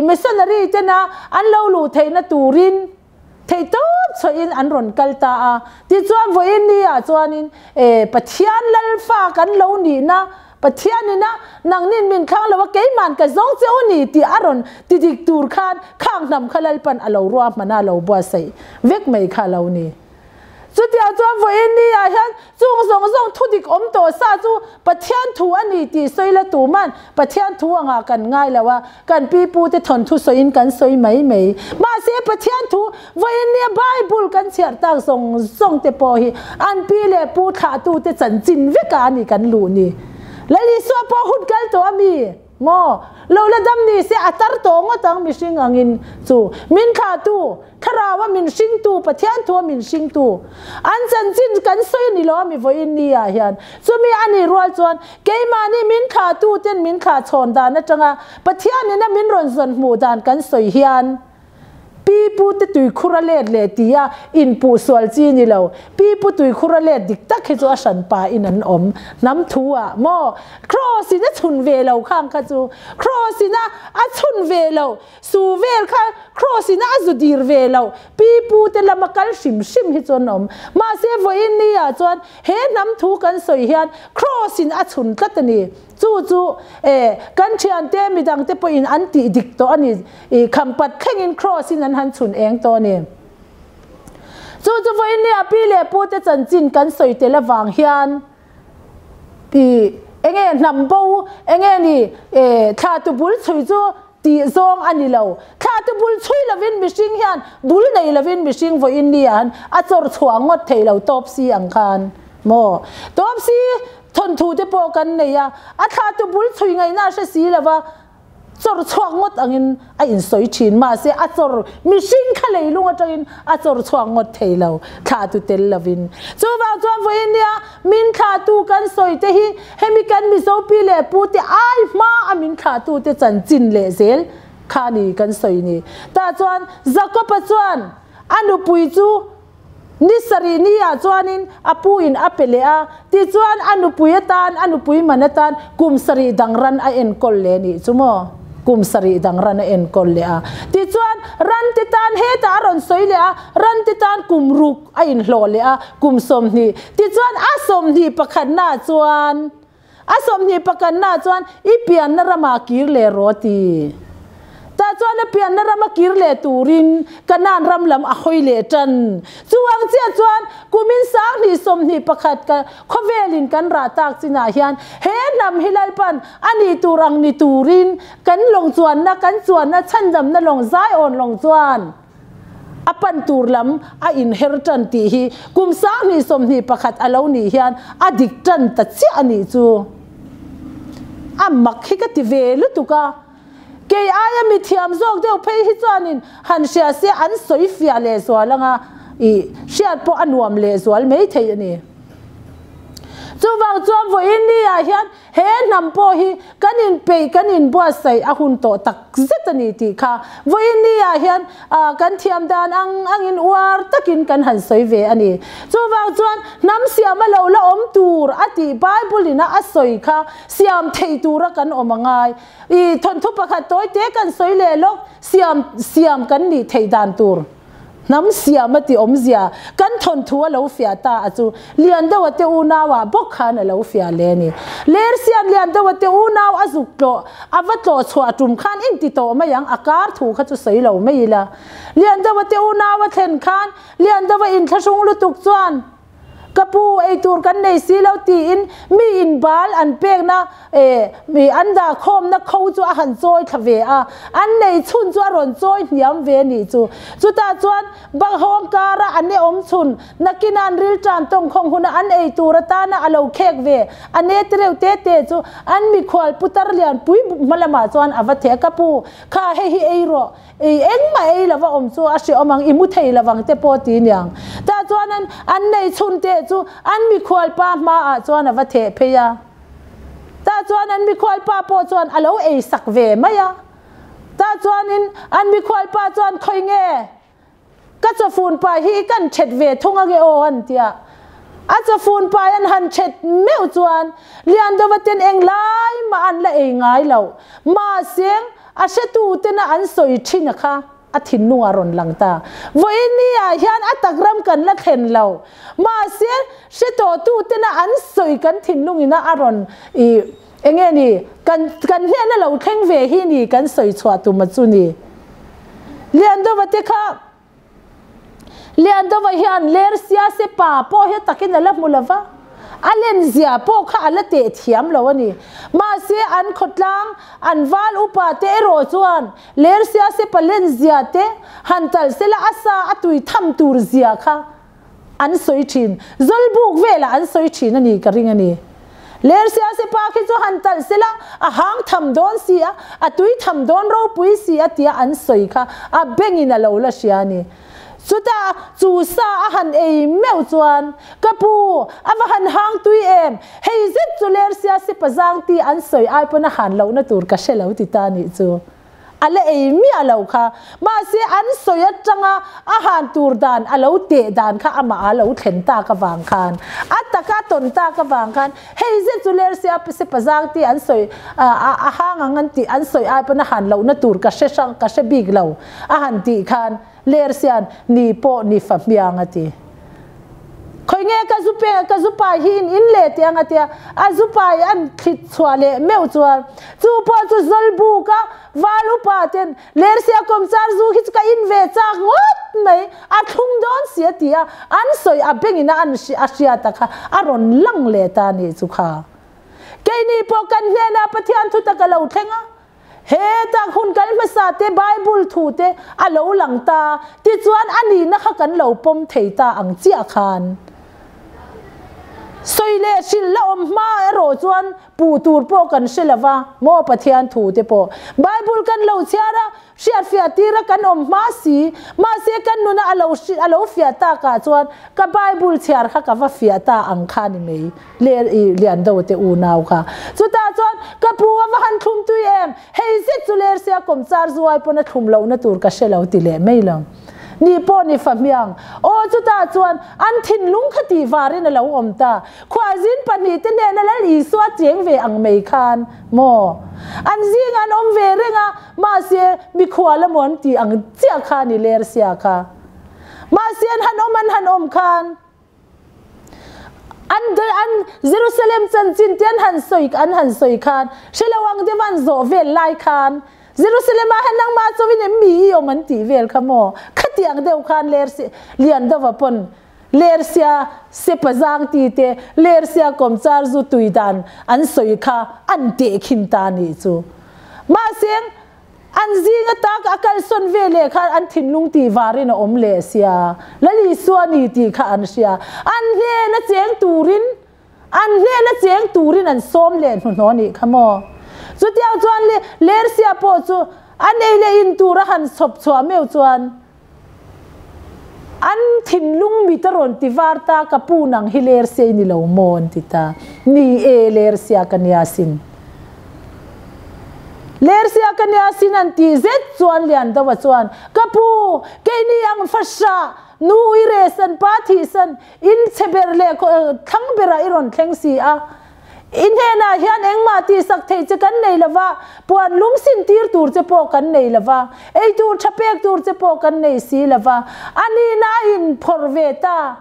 missionary tena an lo luh theihna turin theihtawp chhuahin an rawn kal ta a. Tichuan vawiin ni ah chuanin Pathian Lalfa kan lo nihna Pathianina nangnin min thlang lo a keiman ka zawng che u ni tih a rawn ti dik tur khan khang hnam kha Lalpan a lo ruahman a lo buatsaih vek mai kha a lo ni. Chutiang chuan vawiin ni ah hian chung zawng zawng thu dik awm tawh sa chu Pathian thu a ni tih sawi la tuman Pathian thu angah kan ngai lo a, kan pi pu te thawnthu sawiin kan sawi mai mai. Mahse Pathian thu vawiin nia Bible kan chhiar tak zawng zawng te pawh hi an pi leh pu thlahtu te chanchin vekah a ni kan luh ni. Lal Isua pawh hun kal tawh a mi? Maw? Lo la dam ni se a tar tawh ngawt ang mihring angin chu min thlahtu, thlarau a min hringtu, Pathian thu a min hringtu an chanchin kan sawi a ni lo a mi vawiin ni ah hian chumi a nih rual chuan keimahni min thlahtu ten min thlah chhawn dan atanga Pathian in a min rawn zawn hmuh dan kan sawi hian Pi pu te tuikhur a let leh ti a inpuh sual chi ni lo. Pi pu tuikhur a let dik tak hi chu a hran pa in an awm. Hnam thu ah maw Cross in a chhun ve lo khang kha chu Cross in a a chhun ve lo su vel kha Cross in a a zu dir ve lo. Pi pu te lama kal hrim hrim hi chu an awm. Mahse vawiin ni ah chuan he hnam thu kan sawi hian Cross in a chhun tlat a ni. Chu chu e kan thiante midangte pawhin an tih dik tawh a ni. I khampat thlengin cross in an han chhun eng tawh a ni. Chu chu vawiin nia pi leh pu te chanchin kan sawi tel avang hian i enge hnam bo enge ni e thla tu bul chhui chu tih zawng a ni lo. Thla tu bul chhui lovin mihring hian bul nei lovin mihring vawiin nia han a chawr chhuah ngawt thei lo tawp si ang khan maw. Tawp si thawnthu te pawh kan nei a, a thla tu bul chhui ngaihna a hre si lova. Chawr chhuak ngawt angin a insawi thin, mahse a chawr mihring kha leilung atangin a chawr chhuak ngawt thei lo, thlahtu tel lovin. Chuvang chuan vawiin nia min thlahtu kan sawi te hi hemi kan Mizo pi leh pu te ai hma a min thlahtu te chanchin leh zel kha ni kan sawi ni. Tah chuan Jakob-a chuan a nupui chu Ni sarih ni ah chuanin a pu in a pe leh a, tichuan a nupui atan, a nupui man atan kum sarih dang ran a enkawl leh nih chu maw? Kum sarih dang ran a enkawl leh a. Tichuan ran te tan hetah a rawn sawi leh a, ran te tan kum ruk a inhlawh leh a, kum 20. Tichuan a 21 na chuan, a 21 na chuan i pianna ramah kir leh rawh ti. Tah chuan a pianna rama kir leh turin Kanaan ram lam a hawi leh tan. Chu ang chiah chuan kumin 2021 ka khawvelin kan rah tak chinah hian he hnam hi Lalpan a nih tur ang ni turin kan lawng chuanna, kan chuanna chhandamna lawng Zion lawng chuan a pan tur lam a inher tan tih hi kum 2021 a lo nih hian a dik tan ta chiah a nih chu. A mak hi ka ti ve lutuk a. Kei aia mi thiam zawk deuh phei hi chuanin han hria se an sawi fiah lehzual anga i hriat pawh a nuam lehzual mai thei a ni. Chuvang chuan vawiin ni ah hian he hnam pawh hi kan inpeih kan inbuatsaih a hun tawh tak zet a ni tih kha vawiin ni ah hian kan thiam dan ang angin uar takin kan han sawi ve a ni. Chuvang chuan hnam siam a lo la awm tur a tih Bible in a a sawi kha siam theih tura kan awm a ngai. I thawnthu pakhat tawi te kan sawi leh lawk siam siam kan nih theih dan tur hnam siam a ti awmzia kan thawnthu a lo fiah ta a chu lian deuh a te unau ah bawk khan a lo fiah leh a ni. Lersian lian deuh a te unau a zuk tlawh a va tlawh chhuah tum khan in ti tawh mai ang a kar thu kha chu sawi lo mai ila. Lian deuh a te unau a thlen khan lian deuh a inthlahrung lutuk chuan Ka pu, ei tur kan nei si lo tiin mi in bal an pekna eh mi an dah khawmna kho chu a han chawi thla ve a, an nei chhun chu a rawn chawi hniam ve nih chu. Chutah chuan Baghawng kara an e awm chhun, nakina an rilṭam tawngkhawng huna an ei tur atana a lo khek ve a ne te reuh te te chu an mikhual putar lian pui hma lamah chuan a va theh a, Ka pu, kha hei hi ei rawh, I engmah ei lova awm chu a hreawm ang, i mu thei lovang te pawh ti niang. Tah chuan an an nei chhun te chu an mikhual pa hmaah chuan a va theh phei a. Tah chuan an mikhual pa pawh chuan a lo ei sak ve mai a. Tah chuanin an mikhual pa chuan khawi nge ka chawfun pa hi i kan thet ve thung ange aw an ti a. A chawfun pa an han thet meuh chuan Liandova ten englai mah an la ei ngai lo. Mahse, A hretu tena an sawi thin a kha a thinlung a rawn lang ta. Vawiin ni ah hian a tak ram kan la thlen lo. Mahse, hre tawhtu tena an sawi kan thinlung ina a rawn i enge ni kan kan hnena lo thleng ve hi ni kan sawi chhuah tum a chu ni. Liandova te kha Liandova hian Lersia se pa pawh hi takin a la hmu lo va, a len zia pawh kha a la teh thiam lo a ni. Mahse, an khawtlang, an val upa te erawh chuan Lersia se pa len zia te han talh sela a sa a tui tham tur zia kha an sawi thin. Zawlbuk velah an sawi thin a ni ka ring a ni. Lersia se pa khi chu han talh sela a hang tham dawn si a, a tui tham dawn ropui si a tia an sawi kha a bengin a lo la hria a ni. Chutah chu sa a han ei meuh chuan, Ka pu, a va han hang tui em? Hei zet chu Lersia se pa zang ti an sawi ai pawn a han lohna tur ka hre lo ti ta nih chu. A la ei miah lo kha. Mahse, an sawi atanga a han tur dan, a lo teh dan kha amah a lo thlen tak avang khan, a taka tawn tak avang khan, hei zet chu Lersia sepa zang tih an sawi, a hang ang an tih an sawi ai pawn a han lohna tur ka hre hrang, ka hre bik lo a han tih khan Lersia'n ni pawh ni fa hmiang a ti. Khawi nge ka zu pe, ka zu pai hi in in leh teh ang a tia, a zu pai an thlit chhuah leh meuh chuan chu pawh chu Zawlbuk a val upa ten Lersia kawmchar zu hi chu ka in ve chak ngawt mai, a thlum dawn si a ti a, an sawi a bengin a an a hriat a kha a rawn lang leh ta a nih chu kha. Keini pawh kan hnenah Pathian thutak a lo thleng a, He tak hun kal hmasa te Bible thu te a lo lang ta, tichuan a nihna kha kan lo pawm thei ta ang chiah khan. Sawi leh hrilh la awm hma erawh chuan puh tur pawh kan hre lo va, maw Pathian thu te pawh Bible kan lo chhiar a, hriatfiah tira kan awm hma si, mahse kan nuna a lo a lo fiah takah chuan ka Bible chhiar kha ka va fiah ta ang kha ni mai. Le i lian do te unau kha. Chutah chuan ka pu a va han thlum tui em? Hei zet chu Lersia kawm char zuai pawn a thlum lohna tur ka hre lo ti leh mai lo. Ni pawh ni fa hmiang. Aw chutah chuan an thinlung kha tih varin a lo awm ta. Khuazin pahnihte hnena Lal Isua cheng ve ang mai khan maw? An zingah an awm ve reng a, mahse mikhual a maw an tih ang chiah kha a ni Lersia kha. Mahse an han awm an han awm khan. An an Jerusalem chanchin te an han sawi an han sawi khan hre lo ang deuh an zawh vel lai khan. Jerusalem-ah hian nangmah chauhin em mi i awm an tih vel kha maw? Khatiang deuh khan ler lian deuha pawn Lersia sepa zang ti te, Lersia kawmchar zu tui dan an sawi kha an tehkhin ta nih chu. Mahse, an zing atak a kalsawn ve leh khan an thinlung tih varin a awm leh sia. Lal Isua ni tih kha an hria. An hnena cheng turin, an hnena cheng turin an sawm leh hnuhnawh nih kha maw? Chutiang chuan Lersia pawh chu an ei leh in tur a han chhawp chhuah meuh chuan, An thinlung mit a rawn ti var ta, ka pu nang hi lersia i ni lo maw an ti ta. Ni e, lersia ka nia sin. Lersia ka nia sin an ti zet chuan Liandoa chuan, Ka pu, keini ang fahra, nu ui resan, pa thihsan, in chhe ber leh thlang berah i rawn thleng si a. I hnenah hian engmah tihsak theih che kan nei lo va, puan lum sin tir tur che pawh kan nei lo va, ei tur tha pek tur che pawh kan nei si lo va, a nihna a inphawrh ve ta.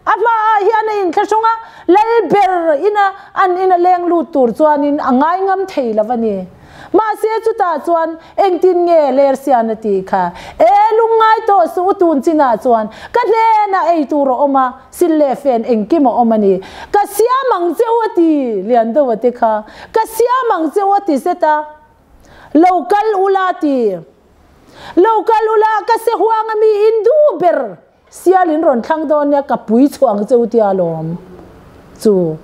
A hmaah hian a inthlahrung a, lal ber ina an ina leng lut tur chuanin a ngaingam thei lo va ni. Mahse chutah chuan engtin nge Lersian a tih kha? E, lungngai tawh suh u tun chinah chuan ka hnenah ei tur a awm a, sil leh fen engkim a awm a ni. Ka siam ang che u a ti, Liandoa te kha. Ka siam ang che u a ti zet a. Lo kal ula a ti. Lo kal ula, ka se huang a mi in duh ber. Sial in rawn thlang dawn nia ka pui chhuah ang che u tia lawm chu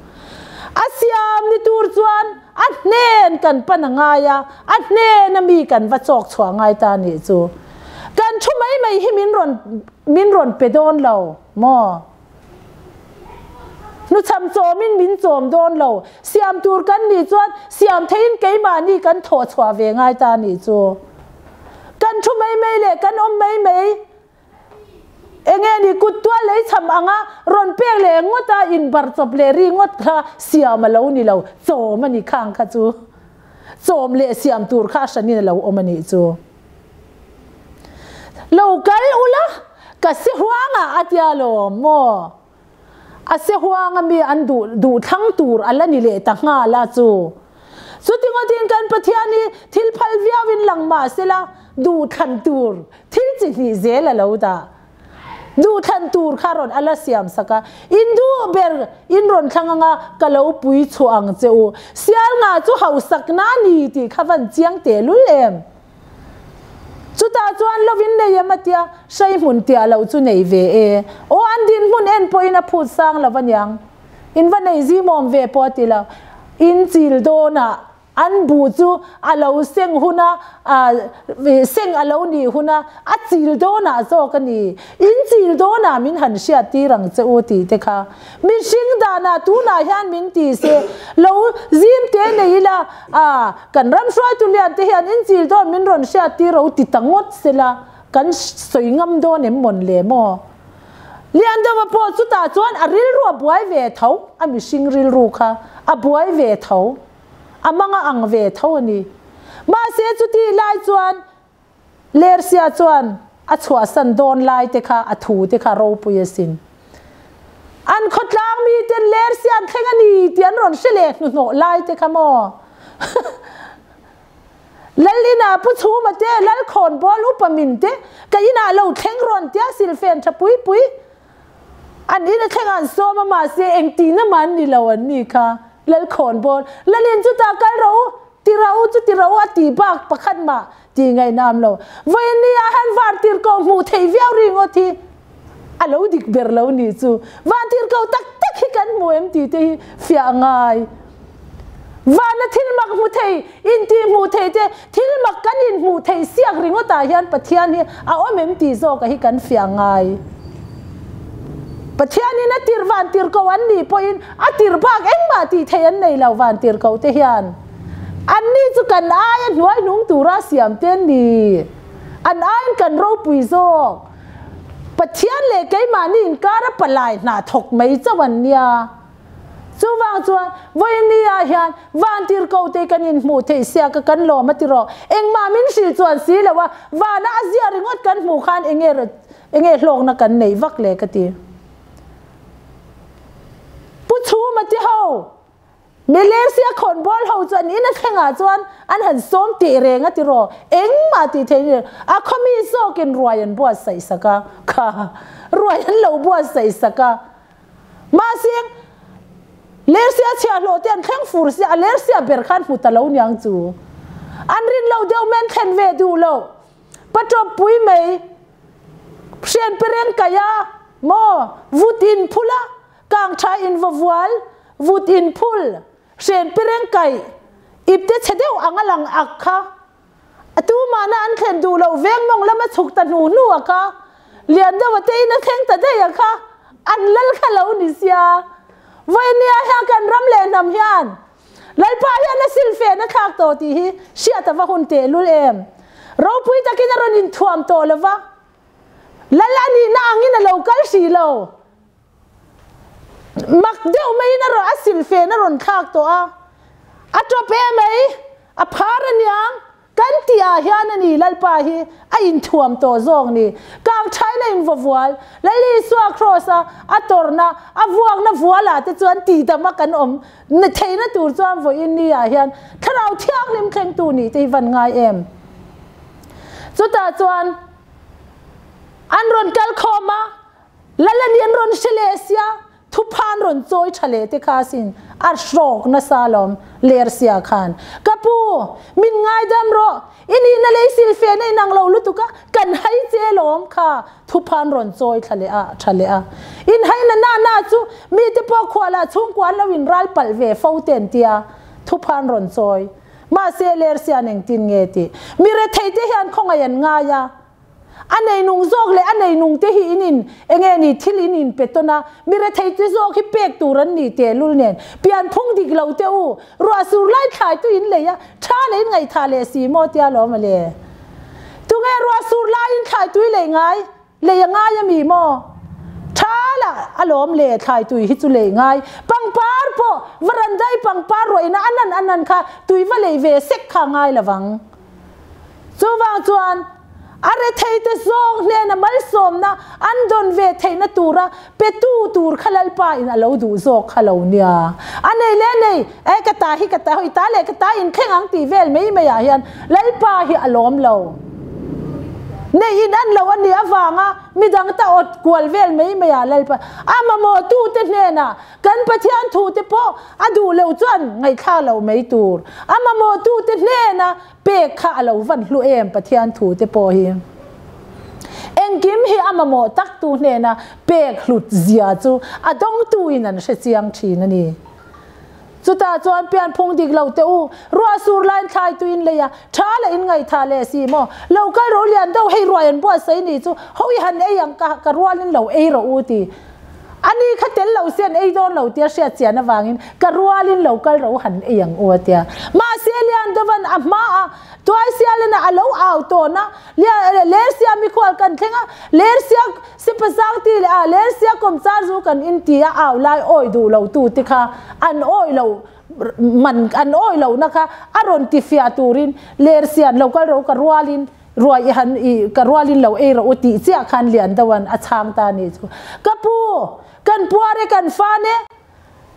a siam ni tur chuan a hnen kan pan a ngai a, a hnen a mi kan va chawk chhuah ngai ta nih chu. Kan thu mai mai hi min rawn min rawn pe dawn lo maw? Hnuchham chawmin min chawm dawn lo, siam tur kan nih chuan siam theiin keimahni kan thawh chhuah ve ngai ta nih chu. Kan thu mai mai leh kan awm mai mai. Enge ni kut tual lei cham anga rawn pek leh ngawt a in bar chawp leh ri ngawt kha siam a lo ni lo, chawm a ni khang kha chu. Chawm leh siam tur kha a hranin a lo awm a nih chu. Lo kal ula ka si huangah a tia lawm maw? A se huanga mi an duh duh thlang tur a la ni leh ta nghal a chu. Chuti ngawtin kan Pathian hi thil phal viauin lang mah sela duh thlan tur thil chi hnih zel a lo dah. Duh thlan tur kha rawn a la siam sak a, in duh ber in rawn thlang anga ka lo pui chhuah ang che u. Sial nga chu hausakna a ni tih kha van chiang tehlul em? Chutah chuan lovin nei em a tia, hrai hmun tiah loh chu nei ve e. Aw an dinhmun en pawhin a phut sang lo aniang. In va nei zimawm ve pawh a ti lo. In chil dawnah an buh chu a lo seng huna, seng a lo nih huna a chil dawnah zawk a ni. In chil dawnah min han hriat tir ang che u tih te kha. Mihring danah tunah hian min ti se, lo zim te nei ila, a kan ram hruaitu lian te hian in chil dawn min rawn hriat tir ro ti ta ngawt sela, kan sawi ngam dawn em mawn le maw? Lian deuha pawh chutah chuan a rilru a buai ve tho, a mihring rilru kha a buai ve tho, a manga ang ve tho a ni. Mahse chuti lai chuan Lersia chuan a chhuahsan dawn lai te kha a thu te kha ropui asin. An khawtlang mi ten Lersia an thleng a ni tih an rawn hre leh hnuhnawh lai te kha maw? Lal inah Pu Chhuma te, Lal Khawnbawl upa min te ka inah lo thleng rawn tia silfen tha pui pui an in a thleng an sawm a mahse engtihna mah an ni lo an ni kha. Lal Khawnbawl, Lalin chutah kal rawh u, ti rawh u chu ti rawh u a ti bak pakhat mah tih ngaihna am lo. Vawiin ni ah hian Vantirhkoh hmuh theih viau ri ngawt hi a lo dik ber lo nih chu. Vantirhkoh tak tak hi kan hmu em tih te hi fiah ngai. Vana thil mak hmu thei, intih hmuh thei te, thil mak kan inhmuh theih siak ringawt ah hian Pathian hi a awm em tih zawk a hi kan fiah ngai. Pathianin a tirh vantirhkoh an nih pawhin a tirh bak engmah tih theih an nei lo vantirhkoh te hian. Anni chu kan aia hnuai hnung tura siam te an ni. An aiin kan ropui zawk. Pathian leh keimahni inkara palai hna thawk mai chauh an nia. Chuvang chuan vawiin ah hian vantirhkoh te kan inhmuh theih sia ka kan lawm a ti rawh. Engmah min hrilh chuan si lo a, vana a zia ringawt kan hmuh khan enge enge hlawkna kan neih vak le ka ti. Pu Chhuma ti ho. Malaysia khawnbawl ho chu an in a thlengah chuan an han sawm teh reng a tiraw, engmah tih theih ni a khawmi zawkin ruai an buatsaih sak a, kha ruai an lo buatsaih sak a. Mahse, Lersia chhiahhlawh te an thleng fur sia, a Lersia ber khan hmu ta lo niang chu. An rin lo deuh men thlen ve duh lo. Patawp pui mai, hrian pereng kaih a, maw, vut in phul a, kang tha in va vual, vut in phul, hrian pereng kaih, ipte chhe deuh ang a lang ak kha. A tu mahna an thlen duh loh veng mawng lama chhuk ta hnu hnu a kha, lian deuh a te in a thleng ta daih a kha, an lal kha lo ni sia. Vawinia hian kan ram leh hnam hian Lalpa hian a silfen a thlak tawh tih hi hriat a va hun tehlul em. Ropui takin a rawn inthuam tawh lo va, Lal a nihna angin a lo kal hrih lo. Mak deuh maiin a rawn a silfen a rawn thlak tawh a, a tawp em mai, a phar aniang kan tih ah hian a ni Lalpa hi a inthuam tawh zawk ni. Kang thain a invavual, Lal Isua Kraws a a tawrhna, a vuakna vual ah te chuan tihdam a kan awm theihna tur chuan vawiin ni ah hian Thlarau Thianghlim thlengtu nih te hi van ngai em. Chutah chuan an rawn kal khawm a, Lalani an rawn hre leh sia, thupha an rawn chawi tha leh te kha asin, a hrawk nasa alawm ler sia khan. Ka pu, min ngaidam rawh, i nihna lei silfen a inang lo lutuk a, kan hai che lawm kha, thupha an rawn chawi thla leh a, tha leh a. In hai na na na chu mite pawh khualah chhungkua an lo in ral palh ve fo te an tia, thupha an rawn chawi. Mahse ler sian engtin nge tih? Mi rethei te hian khawngaih an ngai a. A neinung zawk leh a neinung te hi in in enge ni thil in in pe tawn a, mi rethei te zawk hi pek tur an ni tehlul nen pianphung dik lo te u, ruah sur lai thlai tu in lei a, tha leh in ngaihthah leh si maw tia lawm a le. Tunge ruah sur lai in thlai tui lei ngai, lei a ngai a mi maw? Tha lah a lawm le thlai tui hi chu lei ngai, pangpar pawh varandai pangpar ruah ina a nan a nan kha tui va lei ve sek kha ngai lovang. Chuvang chuan a retheite zawng hnena malsawmna an dawn ve theihna tura petu tur kha Lalpa in a lo duh zawk kha lo nia. A nei leh nei, e ka ta hi ka ta, hawi ta leh ka ta inthleng ang tih vel mai mai ah hian Lalpa hi a lawm lo. Nei in an lo a nih avanga midang ta awt kual vel mai mai ah Lalpa a mamawhtute hnenah Kan Pathian thute pawh a duh loh chuan ngaihthlak loh mai tur. A mamawhtute hnena pek kha a lo van hlu em Pathian thute pawh hi. Engkim hi a mamawh taktu hnena pek hlut zia chu a dawngtuin an hre chiang thin a ni. Chutah chuan pianphung dik lo teh u, ruah sur laiin thlai tuin lei a, tha leh in ngaihthah leh si maw? Lo kal rawh u lian deuh hei ruai an buatsaih ni chu ho i han ei ang ka ka rualin lo ei rawh u ti. A ni kha tel lo se an ei dawn lo tia hriat chian avangin ka rualin lo kal ro han ei ang u a tia. Mahse Liandovan a hma a Tuaisialena a lo au tawn a, Lersia mikhual kan thleng a, Lersia Sipasang ti leh a Lersia kawmchar zu kan in ti a au lai awi duh lo tu te kha an awi lo man an awi lohna kha a rawn ti fiah turin Lersian lo kal ro ka rualin Ruai i han i ka rualin lo ei rawh u tih chiah khan lian deuhan a chhang ta nih chu. Ka pu, kan puar e kan fan e,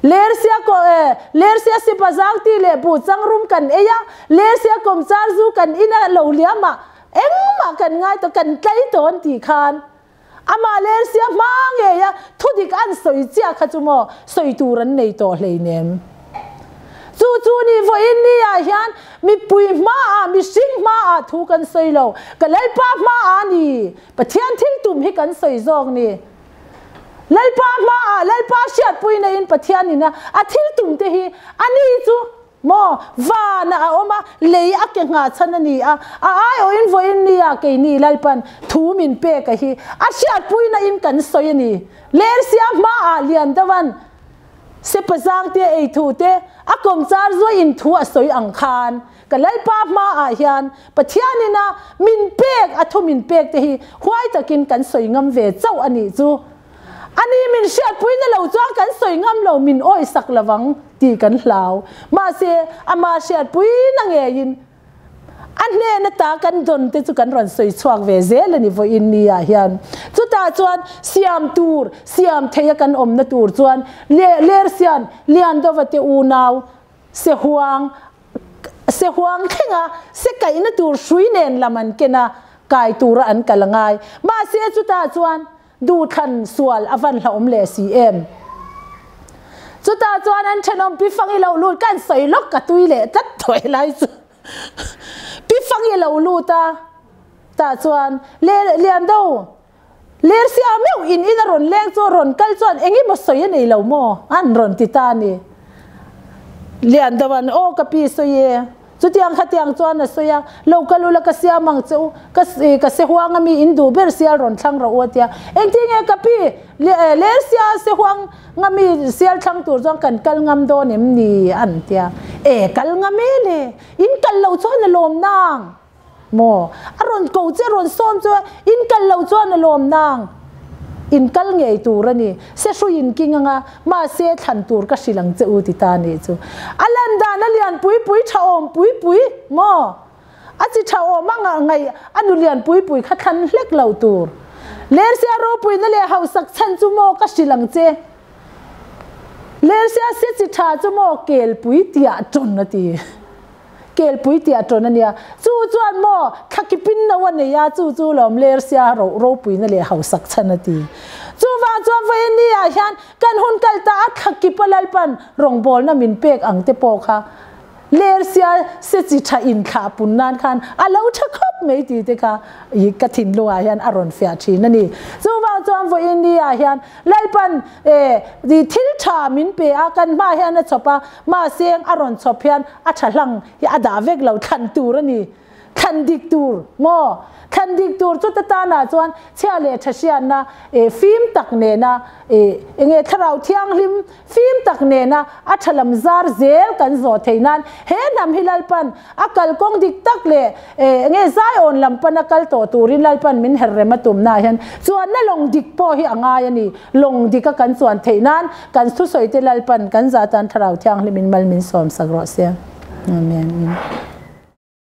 Lersia ko e, Lersia sipa zang ti leh buh changrum kan ei a, Lersia kawmchar zu kan in a lo liam ah engmah kan ngai tawh, kan tlai tawn tih khan amah Lersia hma ngei a thudik an sawi chiah kha chu maw sawi tur an nei tawh hleinem. Chu chu ni vawiin ni ah hian mipui hma ah mihring hma ah thu kan sawi lo, ka Lalpa hma ah ni Pathian thil tum hi kan sawi zawk ni. Lalpa hma ah Lalpa hriatpui na in Pathian in a a thil tum te hi a ni chu Maw? Vanah a awm a, lei a ke nghah chhan a ni a, a aiawhin vawiin nia keini Lalpan thu min pek a hi a hriatpuina in kan sawi a ni. Lersia hmaah lian deuhan Sepa zangte ei thu te a kawmchar zuai in thu a sawi ang khan ka Lalpa hmaah hian Pathianin a min pek a thu min pek te hi huai takin kan sawi ngam ve chauh a nih chu. A ni min hriatpuina lo chuan kan sawi ngam lo min awisak lovang tih kan hlau. Mahse, ama hriatpuina ngeiin a hnen ata kan dawn te chu kan rawn sawi chhuak ve zel a ni vawiin ni ah hian. Chutah chuan siam tur, siam theia kan awmna tur chuan Lersian, Liandova te unau. se huang se huang thlenga se kaihna tur hrui nen lam an ken a, kai tura an kal a ngai. Mahse chutah chuan duhthlan sual a van hlauhawm leh si em. Chutah chuan an thenawm pi fang i lo lut ka an sawi lawk ka tui leh tlat tawh e lai chu. Pi fang i lo lut a, tah chuan le Liando Lersia meuh in in a rawn leng chu a rawn kal chuan eng emaw sawi a nei lo maw? An rawn ti ta a ni. Liandova'n aw ka pi sawi e, chutiang khatiang chuan a sawi a, lo kal ula ka siam ang che u, ka ka se huang a mi in duh ber sial rawn thlang rawh u a ti a. Engtin nge ka pi, Lersia se huang nga mi sial thlang tur chuan kan kal ngam dawn em ni? An ti a. E kal ngam e le, in kal loh chuan a lawm nang. Maw? A rawn ko che, a rawn sawm chu in kal lo chuan a lawm nang. In kal ngei tur a ni. Se hrui in king anga, mahse thlan tur ka hrilh ang che u ti ta nih chu. A lan dan a lian pui pui tha awm pui pui maw? A chi tha awm a ngah ngaih a nu lian pui pui kha thlan hlek lo tur. Lersia ropuina leh hausak chhan chu maw ka hrilh ang che. Lersia se chi tha chu maw kelpui tiah tawn a ti. Kelpui tih a tawn a nia. Chu chuan maw thlakipin no a nei a, chu chu lawm Lersia ro ropuina leh hausak chhan a ti. Chuvang chuan vawiin ni ah hian kan hun kal ta a thlakip a Lalpan rawngbawlna min pek ang te pawh kha Lersia se chi tha inthlah pun nan khan a lo tha khawp mai tih te kha i ka thinlungah hian a rawn fiah thin a ni. Chuvang chuan vawiin ni ah hian Lalpan e thil tha min pe a, kan hmaah hian a chhawp a, mahse a rawn chhawp hian a tha hlang hi a dah vek lo, thlan tur a ni, thlan dik tur maw? Thlan dik tur chu ta tanah chuan chhia leh tha hriatna e fim tak nena e enge thlarau thianghlim fim tak nena a tha lam zar zel kan zawh theih nan he hnam hi Lalpan a kalkawng dik tak leh enge Zion lam pana kal tawh turin Lalpan min her rem a tumnaah hian chuanna lawng dik pawh hi a ngai a ni. Lawng dika kan chuan theih nan kan thusawi te Lalpan kan zah tan Thlarau Thianghlimin mal min sawmsak rawh se. Amen.